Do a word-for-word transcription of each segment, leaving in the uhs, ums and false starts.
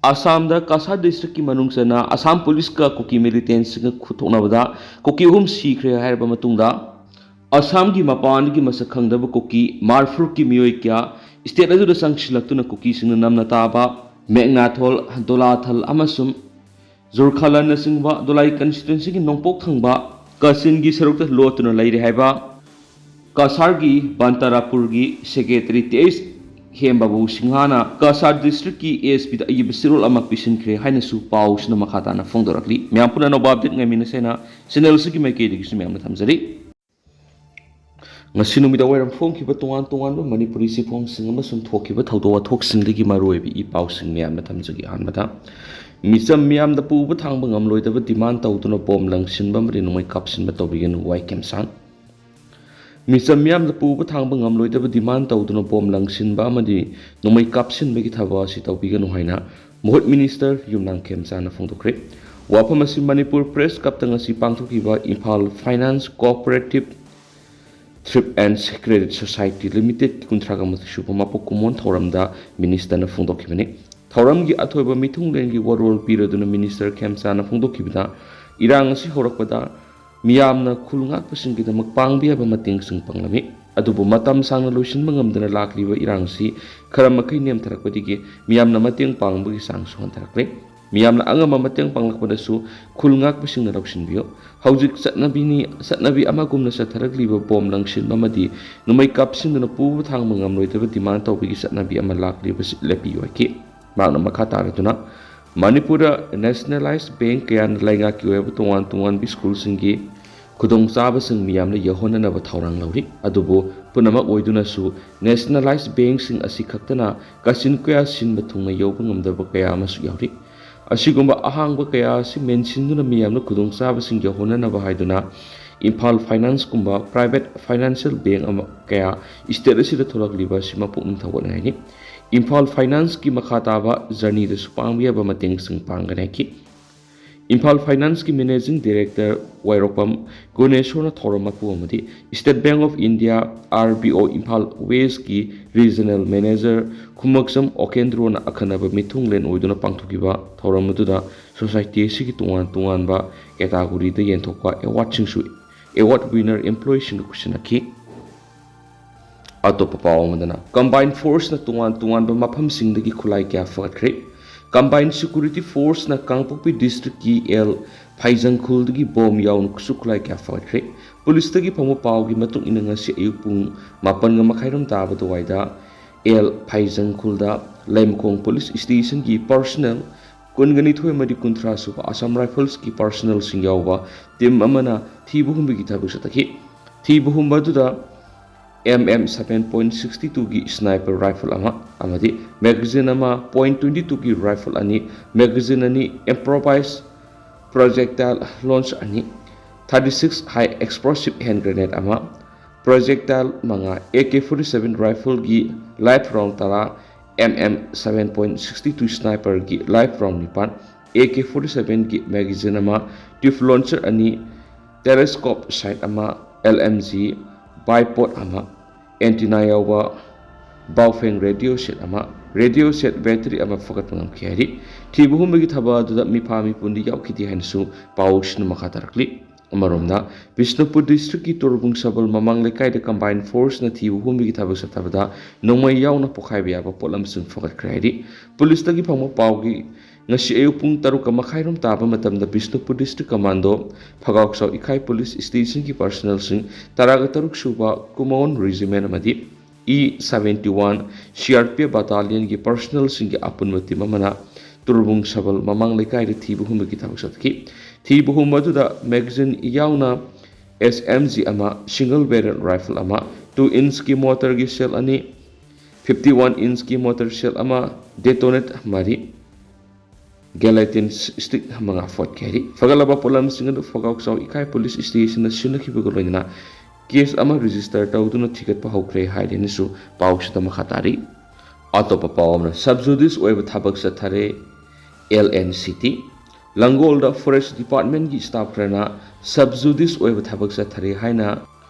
ꯑꯁꯥꯝꯗ ꯀꯁꯥꯔ ꯗꯤꯁꯇ꯭ꯔꯤꯛꯀꯤ ꯃꯅꯨꯡ ꯆꯟꯅ ꯑꯁꯥꯝ ꯄꯨꯂꯤꯁꯀ ꯀꯨꯀꯤ ꯃꯤꯂꯤꯇꯦꯟꯁꯤꯡꯒ ꯈꯨꯠꯊꯣꯛꯅꯕꯗ ꯀꯨꯀꯤ ꯑꯍꯨꯝ ꯁꯤꯈ꯭ꯔꯦ ꯍꯥꯏꯔꯕ ꯃꯇꯨꯡꯗ, ꯑꯁꯥꯝꯒꯤ ꯃꯄꯥꯟꯗꯒꯤ ꯃꯁꯛ ꯈꯪꯗꯕ ꯀꯨꯀꯤ ꯃꯥꯔꯐꯨꯔꯀꯤ ꯃꯤꯑꯣꯏ ꯀꯌꯥ ꯁ꯭ꯇꯦꯠ ꯑꯗꯨꯗ ꯆꯪꯁꯤꯜꯂꯛꯇꯨꯅ ꯀꯨꯀꯤꯁꯤꯡꯅ ꯅꯝꯅ ꯇꯥꯕ ꯃꯦꯛꯅꯥꯊꯣꯜ, ꯗꯣꯂꯥꯊꯜ ꯑꯃꯁꯨꯡ ꯖꯨꯔꯈꯥꯂꯟꯅꯆꯤꯡꯕ ꯗꯣꯂꯥꯏ ꯀꯟꯁꯇꯤꯇ꯭ꯋꯦꯟꯁꯤꯒꯤ ꯅꯣꯡꯄꯣꯛ ꯊꯪꯕ ꯀꯆꯤꯟꯒꯤ ꯁꯔꯨꯛꯇ ꯂꯣꯠꯇꯨꯅ ꯂꯩꯔꯦ ꯍꯥꯏꯕ ꯀꯁꯥꯔꯒꯤ ꯕꯟꯇꯥꯔꯥꯄꯨꯔꯒꯤ ꯁꯦꯀ꯭ꯔꯦꯇꯔꯤ ꯇꯦꯖ ꯍꯦꯝꯕꯥꯕꯨ ꯁꯤꯡꯍꯥꯅ ꯀꯁꯥꯔ ꯗꯤꯁꯇ꯭ꯔꯤꯛꯀꯤ ꯑꯦꯁ ꯄꯤꯗ ꯑꯏꯕ ꯆꯦꯔꯣꯜ ꯑꯃ ꯄꯤꯁꯤꯟꯈ꯭ꯔꯦ ꯍꯥꯏꯅꯁꯨ ꯄꯥꯎꯁꯤꯅ ꯃꯈꯥ ꯇꯥꯅ ꯐꯣꯡꯗꯣꯔꯛꯂꯤ꯫ ꯃꯌꯥꯝ ꯄꯨꯝꯅ ꯑꯅꯧꯕ ꯑꯞꯗꯦꯠ ꯉꯥꯏꯃꯤꯟꯅꯁꯦꯅ ꯆꯦꯅꯦꯜꯁꯤꯒꯤ ꯃꯥꯏꯀꯩꯗꯒꯤꯁꯨ ꯃꯌꯥꯝꯅ ꯊꯝꯖꯔꯤ꯫ ꯉꯁꯤ ꯅꯨꯃꯤꯗꯥꯡ ꯋꯥꯏꯔꯝ ꯐꯣꯡꯈꯤꯕ ꯇꯣꯉꯥꯟ ꯇꯣꯉꯥꯟꯕ ꯃꯅꯤꯄꯨꯔꯤ ꯆꯦꯐꯣꯡꯁꯤꯡ ꯑꯃꯁꯨꯡ ꯊꯣꯛꯈꯤꯕ ꯊꯧꯗꯣꯛ ꯋꯥꯊꯣꯛꯁꯤꯡꯗꯒꯤ ꯃꯔꯨꯑꯣꯏꯕ ꯏ ꯄꯥꯎꯁꯤꯡ ꯃꯌꯥꯝꯅ ꯊꯝꯖꯒꯦ꯫ ꯑꯍꯥꯟꯕꯗ, ꯃꯤꯆꯝ ꯃꯤꯌꯥꯝꯗ ꯄꯨꯕ ꯊꯥꯡꯕ ꯉꯝꯂꯣꯏꯗꯕ ꯗꯤꯃꯥꯟ ꯇꯧꯗꯨꯅ ꯕꯣꯝ ꯂꯪꯁꯤꯟꯕ ꯑꯃꯗꯤ ꯅꯣꯡꯃꯩ ꯀꯥꯞꯁꯤꯟꯕ ꯇꯧꯕꯤꯒꯅꯨ, ꯋꯥꯏ ꯈꯦꯝꯆꯥꯟ꯫ ꯃꯤꯆꯝ ꯃꯤꯌꯥꯝꯗ ꯄꯨꯕ ꯊꯥꯡꯕ ꯉꯝꯂꯣꯏꯗꯕ ꯗꯤꯃꯥꯟ ꯇꯧꯗꯨꯅ ꯕꯣꯝ ꯂꯪꯁꯤꯟꯕ ꯑꯃꯗꯤ ꯅꯣꯡꯃꯩ ꯀꯥꯞꯁꯤꯟꯕꯒꯤ ꯊꯕꯛ ꯑꯁꯤ ꯇꯧꯕꯤꯒꯅꯨ ꯍꯥꯏꯅ ꯃꯍꯨꯠ ꯃꯤꯅꯤꯁꯇꯔ ꯌꯨꯝꯅꯥꯝ ꯈꯦꯝꯆꯥꯟꯅ ꯐꯣꯡꯗꯣꯛꯈ꯭ꯔꯦ꯫ ꯋꯥꯐꯝ ꯑꯁꯤ ꯃꯅꯤꯄꯨꯔ ꯄ꯭ꯔꯦꯁ ꯀ꯭ꯂꯕꯇ ꯉꯁꯤ ꯄꯥꯡꯊꯣꯛꯈꯤꯕ Imphal finance cooperative thrift and credit society ꯂꯤꯃꯤꯇꯦꯗꯀꯤ ꯀꯨꯟꯊ꯭ꯔꯥꯒ ꯃꯥꯊꯣꯏ ꯁꯨꯕ ꯃꯄꯣꯛ ꯀꯨꯝꯑꯣꯟ ꯊꯧꯔꯝꯗ ꯃꯤꯅꯤꯁꯇꯔꯅ ꯐꯣꯡꯗꯣꯛꯈꯤꯕꯅꯤ꯫ ꯊꯧꯔꯝꯒꯤ ꯑꯊꯣꯏꯕ ꯃꯤꯊꯨꯡꯂꯦꯟꯒꯤ ꯋꯥꯔꯣꯜ ꯄꯤꯔꯗꯨꯅ ꯃꯤꯅꯤꯁꯇꯔ ꯈꯦꯝꯆꯥꯅ ꯐꯣꯡꯗꯣꯛꯈꯤꯕꯗ, ꯏꯔꯥꯡ ꯑꯁꯤ ꯍꯧꯔꯛꯄꯗ ꯃꯤꯌꯥꯝꯅ ꯈꯨꯜ ꯉꯥꯛꯄꯁꯤꯡꯒꯤꯗꯃꯛ ꯄꯥꯡꯕ ꯌꯥꯕ ꯃꯇꯦꯡꯁꯤꯡ ꯄꯥꯡꯂꯝꯃꯤ꯫ ꯑꯗꯨꯕꯨ ꯃꯇꯝ ꯁꯥꯡꯅ ꯂꯣꯏꯁꯤꯟꯕ ꯉꯝꯗꯅ ꯂꯥꯛꯂꯤꯕ ꯏꯔꯥꯡ ꯑꯁꯤ ꯈꯔ ꯃꯈꯩ ꯅꯦꯝꯊꯔꯛꯄꯗꯒꯤ ꯃꯤꯌꯥꯝꯅ ꯃꯇꯦꯡ ꯄꯥꯡꯕꯒꯤ ꯆꯥꯡꯁꯨ ꯍꯟꯊꯔꯛꯂꯦ꯫ ꯃꯤꯌꯥꯝꯅ ꯑꯉꯝꯕ ꯃꯇꯦꯡ ꯄꯥꯡꯂꯛꯄꯗꯁꯨ ꯈꯨꯜ ꯉꯥꯛꯄꯁꯤꯡꯅ ꯂꯧꯁꯤꯟꯕꯤꯌꯨ꯫ ꯍꯧꯖꯤꯛ ꯆꯠꯅꯕꯤꯅꯤ, ꯆꯠꯅꯕꯤ ꯑꯃꯒꯨꯝꯅ ꯆꯠꯊꯔꯛꯂꯤꯕ ꯕꯣꯝ ꯂꯪꯁꯤꯟꯕ ꯑꯃꯗꯤ ꯅꯣꯡꯃꯩ ꯀꯥꯞꯁꯤꯟꯗꯨꯅ ꯄꯨꯕ ꯊꯥꯡꯕ ꯉꯝꯂꯣꯏꯗꯕ ꯗꯤꯃꯥꯟ ꯇꯧꯕꯒꯤ ꯆꯠꯅꯕꯤ ꯑꯃ ꯂꯥꯛꯂꯤꯕꯁꯤ ꯂꯦꯞꯄꯤꯌꯨ ꯍꯥꯏꯈꯤ꯫ ꯃꯍꯥꯛꯅ ꯃꯈꯥ ꯇꯥꯔꯗꯨꯅ, ꯃꯅꯤꯄꯨꯔꯗ ꯅꯦꯁꯅꯦꯂꯥꯏꯖ ꯕꯦꯡꯛ ꯀꯌꯥꯅ ꯂꯩꯉꯥꯛꯀꯤ ꯑꯣꯏꯕ ꯇꯣꯉꯥꯟ ꯇꯣꯉꯥꯟꯕ ꯁ꯭ꯀꯨꯜꯁꯤꯡꯒꯤ ꯈꯨꯗꯣꯡꯆꯥꯕꯁꯤꯡ ꯃꯤꯌꯥꯝꯅ ꯌꯧꯍꯟꯅꯅꯕ ꯊꯧꯔꯥꯡ ꯂꯧꯔꯤ꯫ ꯑꯗꯨꯕꯨ ꯄꯨꯝꯅꯃꯛ ꯑꯣꯏꯗꯨꯅꯁꯨ ꯅꯦꯁꯅꯦꯂꯥꯏꯖ ꯕꯦꯡꯛꯁꯤꯡ ꯑꯁꯤ ꯈꯛꯇꯅ ꯀꯥꯆꯤꯟ ꯀꯣꯌꯥ ꯁꯤꯟꯕ ꯊꯨꯡꯅ ꯌꯧꯕ ꯉꯝꯗꯕ ꯀꯌꯥ ꯑꯃꯁꯨ ꯌꯥꯎꯔꯤ꯫ ꯑꯁꯤꯒꯨꯝꯕ ꯑꯍꯥꯡꯕ ꯀꯌꯥ ꯑꯁꯤ ꯃꯦꯟꯁꯤꯟꯗꯨꯅ ꯃꯤꯌꯥꯝꯅ ꯈꯨꯗꯣꯡꯆꯥꯕꯁꯤꯡ ꯌꯧꯍꯟꯅꯅꯕ ꯍꯥꯏꯗꯨꯅ ꯏꯝꯐꯥꯜ ꯐꯥꯏꯅꯥꯟꯁꯀꯨꯝꯕ ꯄ꯭ꯔꯥꯏꯚꯦꯠ ꯐꯥꯏꯅꯥꯟꯁꯤꯌꯦꯜ ꯕꯦꯡꯛ ꯑꯃ ꯀꯌꯥ ꯁ꯭ꯇꯦꯠ ꯑꯁꯤꯗ ꯊꯣꯛꯂꯛꯂꯤꯕ ꯑꯁꯤ ꯃꯄꯨꯛꯅꯤꯡ ꯊꯧꯒꯠꯅꯤꯡꯉꯥꯏꯅꯤ꯫ ꯏꯝꯐꯥꯜ ꯐꯥꯏꯅꯥꯟꯁꯀꯤ ꯃꯈꯥ ꯇꯥꯕ ꯖꯔꯅꯤꯗꯁꯨ ꯄꯥꯡꯕ ꯌꯥꯕ ꯃꯇꯦꯡꯁꯤꯡ ꯄꯥꯡꯒꯅꯤ ꯍꯥꯏꯈꯤ꯫ ꯏꯝꯐꯥꯜ ꯐꯥꯏꯅꯥꯟꯁꯀꯤ ꯃꯦꯅꯦꯖꯤꯡ ꯗꯤꯔꯦꯛꯇꯔ ꯋꯥꯏꯔꯣꯛꯄꯝ ꯒꯨꯅꯦꯁꯣꯔꯅ ꯊꯧꯔꯝ ꯃꯄꯨ ꯑꯃꯗꯤ state bank of India, R B ꯑꯣ, ꯏꯝꯐꯥꯜ ꯋꯦꯁꯀꯤ ꯔꯤꯖꯅꯦꯜ ꯃꯦꯅꯦꯖꯔ ꯈꯨꯃꯛꯆꯝ ꯑꯣꯀꯦꯟꯗ꯭ꯔꯣꯅ ꯑꯈꯟꯅꯕ ꯃꯤꯊꯨꯡꯂꯦꯟ ꯑꯣꯏꯗꯨꯅ ꯄꯥꯡꯊꯣꯛꯈꯤꯕ ꯊꯧꯔꯝ ꯑꯗꯨꯗ ꯁꯣꯁꯥꯏꯇꯤ ꯑꯁꯤꯒꯤ ꯇꯣꯉꯥꯟ ꯇꯣꯉꯥꯟꯕ ꯀꯦꯇꯥꯒꯣꯔꯤꯗ ꯌꯦꯟꯊꯣꯛꯄ ꯑꯦꯋꯥꯔꯗꯁꯤꯡꯁꯨ ꯑꯦꯋꯥꯔꯗ ꯋꯤꯅꯔ ꯑꯦꯝꯄ꯭ꯂꯣꯌꯤꯁꯤꯡꯗ ꯈꯨꯠꯁꯤꯟꯅꯈꯤ꯫ ꯑꯇꯣꯞꯄ ꯄꯥꯎ ꯑꯃꯗꯅ, ꯀꯝꯕꯥꯏꯟ ꯐꯣꯔꯁꯅ ꯇꯣꯉꯥꯟ ꯇꯣꯉꯥꯟꯕ ꯃꯐꯝꯁꯤꯡꯗꯒꯤ ꯈꯨꯠꯂꯥꯏ ꯀꯌꯥ ꯐꯒꯠꯈ꯭ꯔꯦ꯫ ꯀꯝꯕꯥꯏꯟ ꯁꯦꯀ꯭ꯌꯨꯔꯤꯇꯤ ꯐꯣꯔꯁꯅ ꯀꯥꯡꯄꯣꯛꯄꯤ ꯗꯤꯁꯇ꯭ꯔꯤꯛꯀꯤ ꯑꯦꯜ ꯐꯥꯏꯖꯪꯈꯨꯜꯗꯒꯤ ꯕꯣꯝ ꯌꯥꯎꯅ ꯈꯨꯠꯁꯨ ꯈꯨꯠꯂꯥꯏ ꯀꯌꯥ ꯐꯒꯠꯈ꯭ꯔꯦ꯫ ꯄꯨꯂꯤꯁꯇꯒꯤ ꯐꯪꯕ ꯄꯥꯎꯒꯤ ꯃꯇꯨꯡ ꯏꯟꯅ, ꯉꯁꯤ ꯑꯌꯨꯛ ꯄꯨꯡ ꯃꯥꯄꯟꯒ ꯃꯈꯥꯏꯔꯣꯝ ꯇꯥꯕ ꯑꯗꯨꯋꯥꯏꯗ ꯑꯦꯜ ꯐꯥꯏꯖꯪꯈꯨꯜꯗ ꯂꯩꯃꯈꯣꯡ ꯄꯨꯂꯤꯁ ꯁ꯭ꯇꯦꯁꯟꯒꯤ ꯄꯥꯔꯁꯅꯦꯜ ꯀꯨꯟꯒ ꯅꯤꯊꯣꯏ ꯑꯃꯗꯤ ꯀꯨꯟꯊ꯭ꯔꯥ ꯁꯨꯕ ꯑꯁꯥꯝ ꯔꯥꯏꯐꯜꯁꯀꯤ ꯄꯥꯔꯁꯅꯦꯜꯁꯤꯡ ꯌꯥꯎꯕ ꯇꯤꯝ ꯑꯃꯅ ꯊꯤꯕ ꯍꯨꯝꯕꯒꯤ ꯊꯕꯛ ꯆꯠꯊꯈꯤ꯫ ꯊꯤꯕ ꯍꯨꯝꯕ ꯑꯗꯨꯗ M M seven point sixty twoꯒꯤ ꯁ꯭ꯅꯥꯏꯄꯔ ꯔꯥꯏꯐꯜ ꯑꯃ ꯑꯃꯗꯤ ꯃꯦꯒꯥꯖꯤꯟ ꯑꯃ, point twenty twoꯒꯤ ꯔꯥꯏꯐꯜ ꯑꯅꯤ, ꯃꯦꯒꯥꯖꯤꯟ ꯑꯅꯤ, ꯏꯝꯄ꯭ꯔꯣꯚꯥꯏꯖ ꯄ꯭ꯔꯣꯖꯦꯛꯇꯥꯏꯜ ꯂꯣꯟꯆ ꯑꯅꯤ, thirty six high explosive hand grenade ꯑꯃ, ꯄ꯭ꯔꯣꯖꯦꯛꯇꯥꯏꯜ ꯃꯉꯥ, ꯑꯦ ꯀꯦ forty seven ꯔꯥꯏꯐꯜꯒꯤ ꯂꯥꯏꯐ ꯔꯥꯎꯟ ꯇꯔꯥ, M M seven point sixty two ꯁ꯭ꯅꯥꯏꯄꯔꯒꯤ ꯂꯥꯏꯐ ꯔꯥꯎꯟ ꯅꯤꯄꯥꯟ, ꯑꯦ ꯀꯦ forty sevenꯒꯤ ꯃꯦꯒꯥꯖꯤꯟ ꯑꯃ, ꯇ꯭ꯌꯨꯕ ꯂꯣꯟꯆꯔ ꯑꯅꯤ, ꯇꯦꯂꯦꯁꯀꯣꯞ ꯁꯥꯏꯠ ꯑꯃ, ꯑꯦꯜ ꯑꯦꯝ ꯖꯤ ꯕꯥꯏꯄꯣꯠ ꯑꯃ, ꯑꯦꯟꯇꯤꯅꯥ ꯌꯥꯎꯕ ꯕꯥꯎꯐꯦꯡ ꯔꯦꯗꯤꯑꯣ ꯁꯦꯠ ꯑꯃ, ꯔꯦꯗꯤꯑꯣ ꯁꯦꯠ ꯕꯦꯇꯔꯤ ꯑꯃ ꯐꯒꯠꯄ ꯉꯝꯈꯤ ꯍꯥꯏꯔꯤ꯫ ꯊꯤꯕ ꯍꯨꯝꯕꯒꯤ ꯊꯕꯛ ꯑꯗꯨꯗ ꯃꯤꯐꯥ ꯃꯤꯄꯨꯟꯗꯤ ꯌꯥꯎꯈꯤꯗꯦ ꯍꯥꯏꯅꯁꯨ ꯄꯥꯎꯁꯤꯅ ꯃꯈꯥ ꯇꯥꯔꯛꯂꯤ꯫ ꯑꯃꯔꯣꯝꯗ, ꯕꯤꯁꯅꯨꯄꯨꯔ ꯗꯤꯁꯇ꯭ꯔꯤꯛꯀꯤ ꯇꯣꯔꯕꯨꯡ ꯁꯕꯜ ꯃꯃꯥꯡ ꯂꯩꯀꯥꯏꯗ ꯀꯝꯕꯥꯏꯟ ꯐꯣꯔꯁꯅ ꯊꯤꯕ ꯍꯨꯝꯕꯒꯤ ꯊꯕꯛ ꯆꯠꯊꯕꯗ ꯅꯣꯡꯃꯩ ꯌꯥꯎꯅ ꯄꯣꯈꯥꯏꯕ ꯌꯥꯕ ꯄꯣꯠꯂꯝꯁꯤꯡ ꯐꯒꯠꯈ꯭ꯔꯦ ꯍꯥꯏꯔꯤ꯫ ꯄꯨꯂꯤꯁꯇꯒꯤ ꯐꯪꯕ ꯄꯥꯎꯒꯤ ꯉꯁꯤ ꯑꯌꯨꯛ ꯄꯨꯡ ꯇꯔꯨꯛꯀ ꯃꯈꯥꯏꯔꯣꯝ ꯇꯥꯕ ꯃꯇꯝꯗ ꯕꯤꯁꯅꯨꯄꯨꯔ ꯗꯤꯁꯇ꯭ꯔꯤꯛ ꯀꯃꯥꯟꯗꯣ, ꯐꯒꯥꯎꯆꯥꯎ ꯏꯀꯥꯏ ꯄꯨꯂꯤꯁ ꯁ꯭ꯇꯦꯁꯟꯒꯤ ꯄꯥꯔꯁꯅꯦꯜꯁꯤꯡ ꯇꯔꯥꯒ ꯇꯔꯨꯛ ꯁꯨꯕ ꯀꯨꯃꯣꯟ ꯔꯤꯖꯤꯃꯦꯟ ꯑꯃꯗꯤ E seventy one C R P F ꯕꯠꯇꯥꯂꯤꯌꯟꯒꯤ ꯄꯥꯔꯁꯅꯦꯜꯁꯤꯡꯒꯤ ꯑꯄꯨꯟꯕ ꯇꯤꯝ ꯑꯃꯅ ꯇꯣꯔꯕꯨꯡ ꯁꯕꯜ ꯃꯃꯥꯡ ꯂꯩꯀꯥꯏꯗ ꯊꯤꯕ ꯍꯨꯝꯕꯒꯤ ꯊꯕꯛ ꯆꯠꯊꯈꯤ꯫ ꯊꯤꯕ ꯍꯨꯝꯕ ꯑꯗꯨꯗ ꯃꯦꯒꯥꯖꯤꯟ ꯌꯥꯎꯅ ꯑꯦꯁ ꯑꯦꯝ ꯖꯤ ꯑꯃ, ꯁꯤꯡꯒꯜ ꯕꯦꯔꯦꯜ ꯔꯥꯏꯐꯜ ꯑꯃ, two inchꯀꯤ ꯃꯣꯇꯔꯒꯤ ꯁꯦꯜ ꯑꯅꯤ, fifty one inchꯀꯤ ꯃꯣꯇꯔ ꯁꯦꯜ ꯑꯃ, ꯗꯦꯇꯣꯅꯦꯠ ꯃꯔꯤ, ꯒꯦꯂꯥꯏꯇꯤꯟ ꯁ꯭ꯇꯤꯛ ꯃꯉꯥ ꯐꯒꯠꯈꯤ ꯍꯥꯏꯔꯤ꯫ ꯐꯒꯠꯂꯕ ꯄꯣꯠꯂꯝꯁꯤꯡ ꯑꯗꯨ ꯐꯒꯥꯎꯆꯥꯎ ꯏꯀꯥꯏ ꯄꯨꯂꯤꯁ ꯁ꯭ꯇꯦꯁꯟꯗ ꯁꯤꯟꯅꯈꯤꯕꯒ ꯂꯣꯏꯅꯅ ꯀꯦꯁ ꯑꯃ ꯔꯦꯖꯤꯁꯇꯔ ꯇꯧꯗꯨꯅ ꯊꯤꯒꯠꯄ ꯍꯧꯈ꯭ꯔꯦ ꯍꯥꯏꯔꯦꯅꯁꯨ ꯄꯥꯎꯁꯤꯗ ꯃꯈꯥ ꯇꯥꯔꯤ꯫ ꯑꯇꯣꯞꯄ ꯄꯥꯎ ꯑꯃꯅ, ꯁꯕ ꯖꯨꯗꯤꯁ ꯑꯣꯏꯕ ꯊꯕꯛ ꯆꯠꯊꯔꯦ ꯑꯦꯜ ꯑꯦꯟ ꯁꯤꯇꯤ꯫ ꯂꯪꯒꯣꯜꯗ ꯐꯣꯔꯦꯁ ꯗꯤꯄꯥꯔꯠꯃꯦꯟꯒꯤ ꯁ꯭ꯇꯥꯐ ꯈꯔꯅ ꯁꯕ ꯖꯨꯗꯤꯁ ꯑꯣꯏꯕ ꯊꯕꯛ ꯆꯠꯊꯔꯦ ꯍꯥꯏꯅ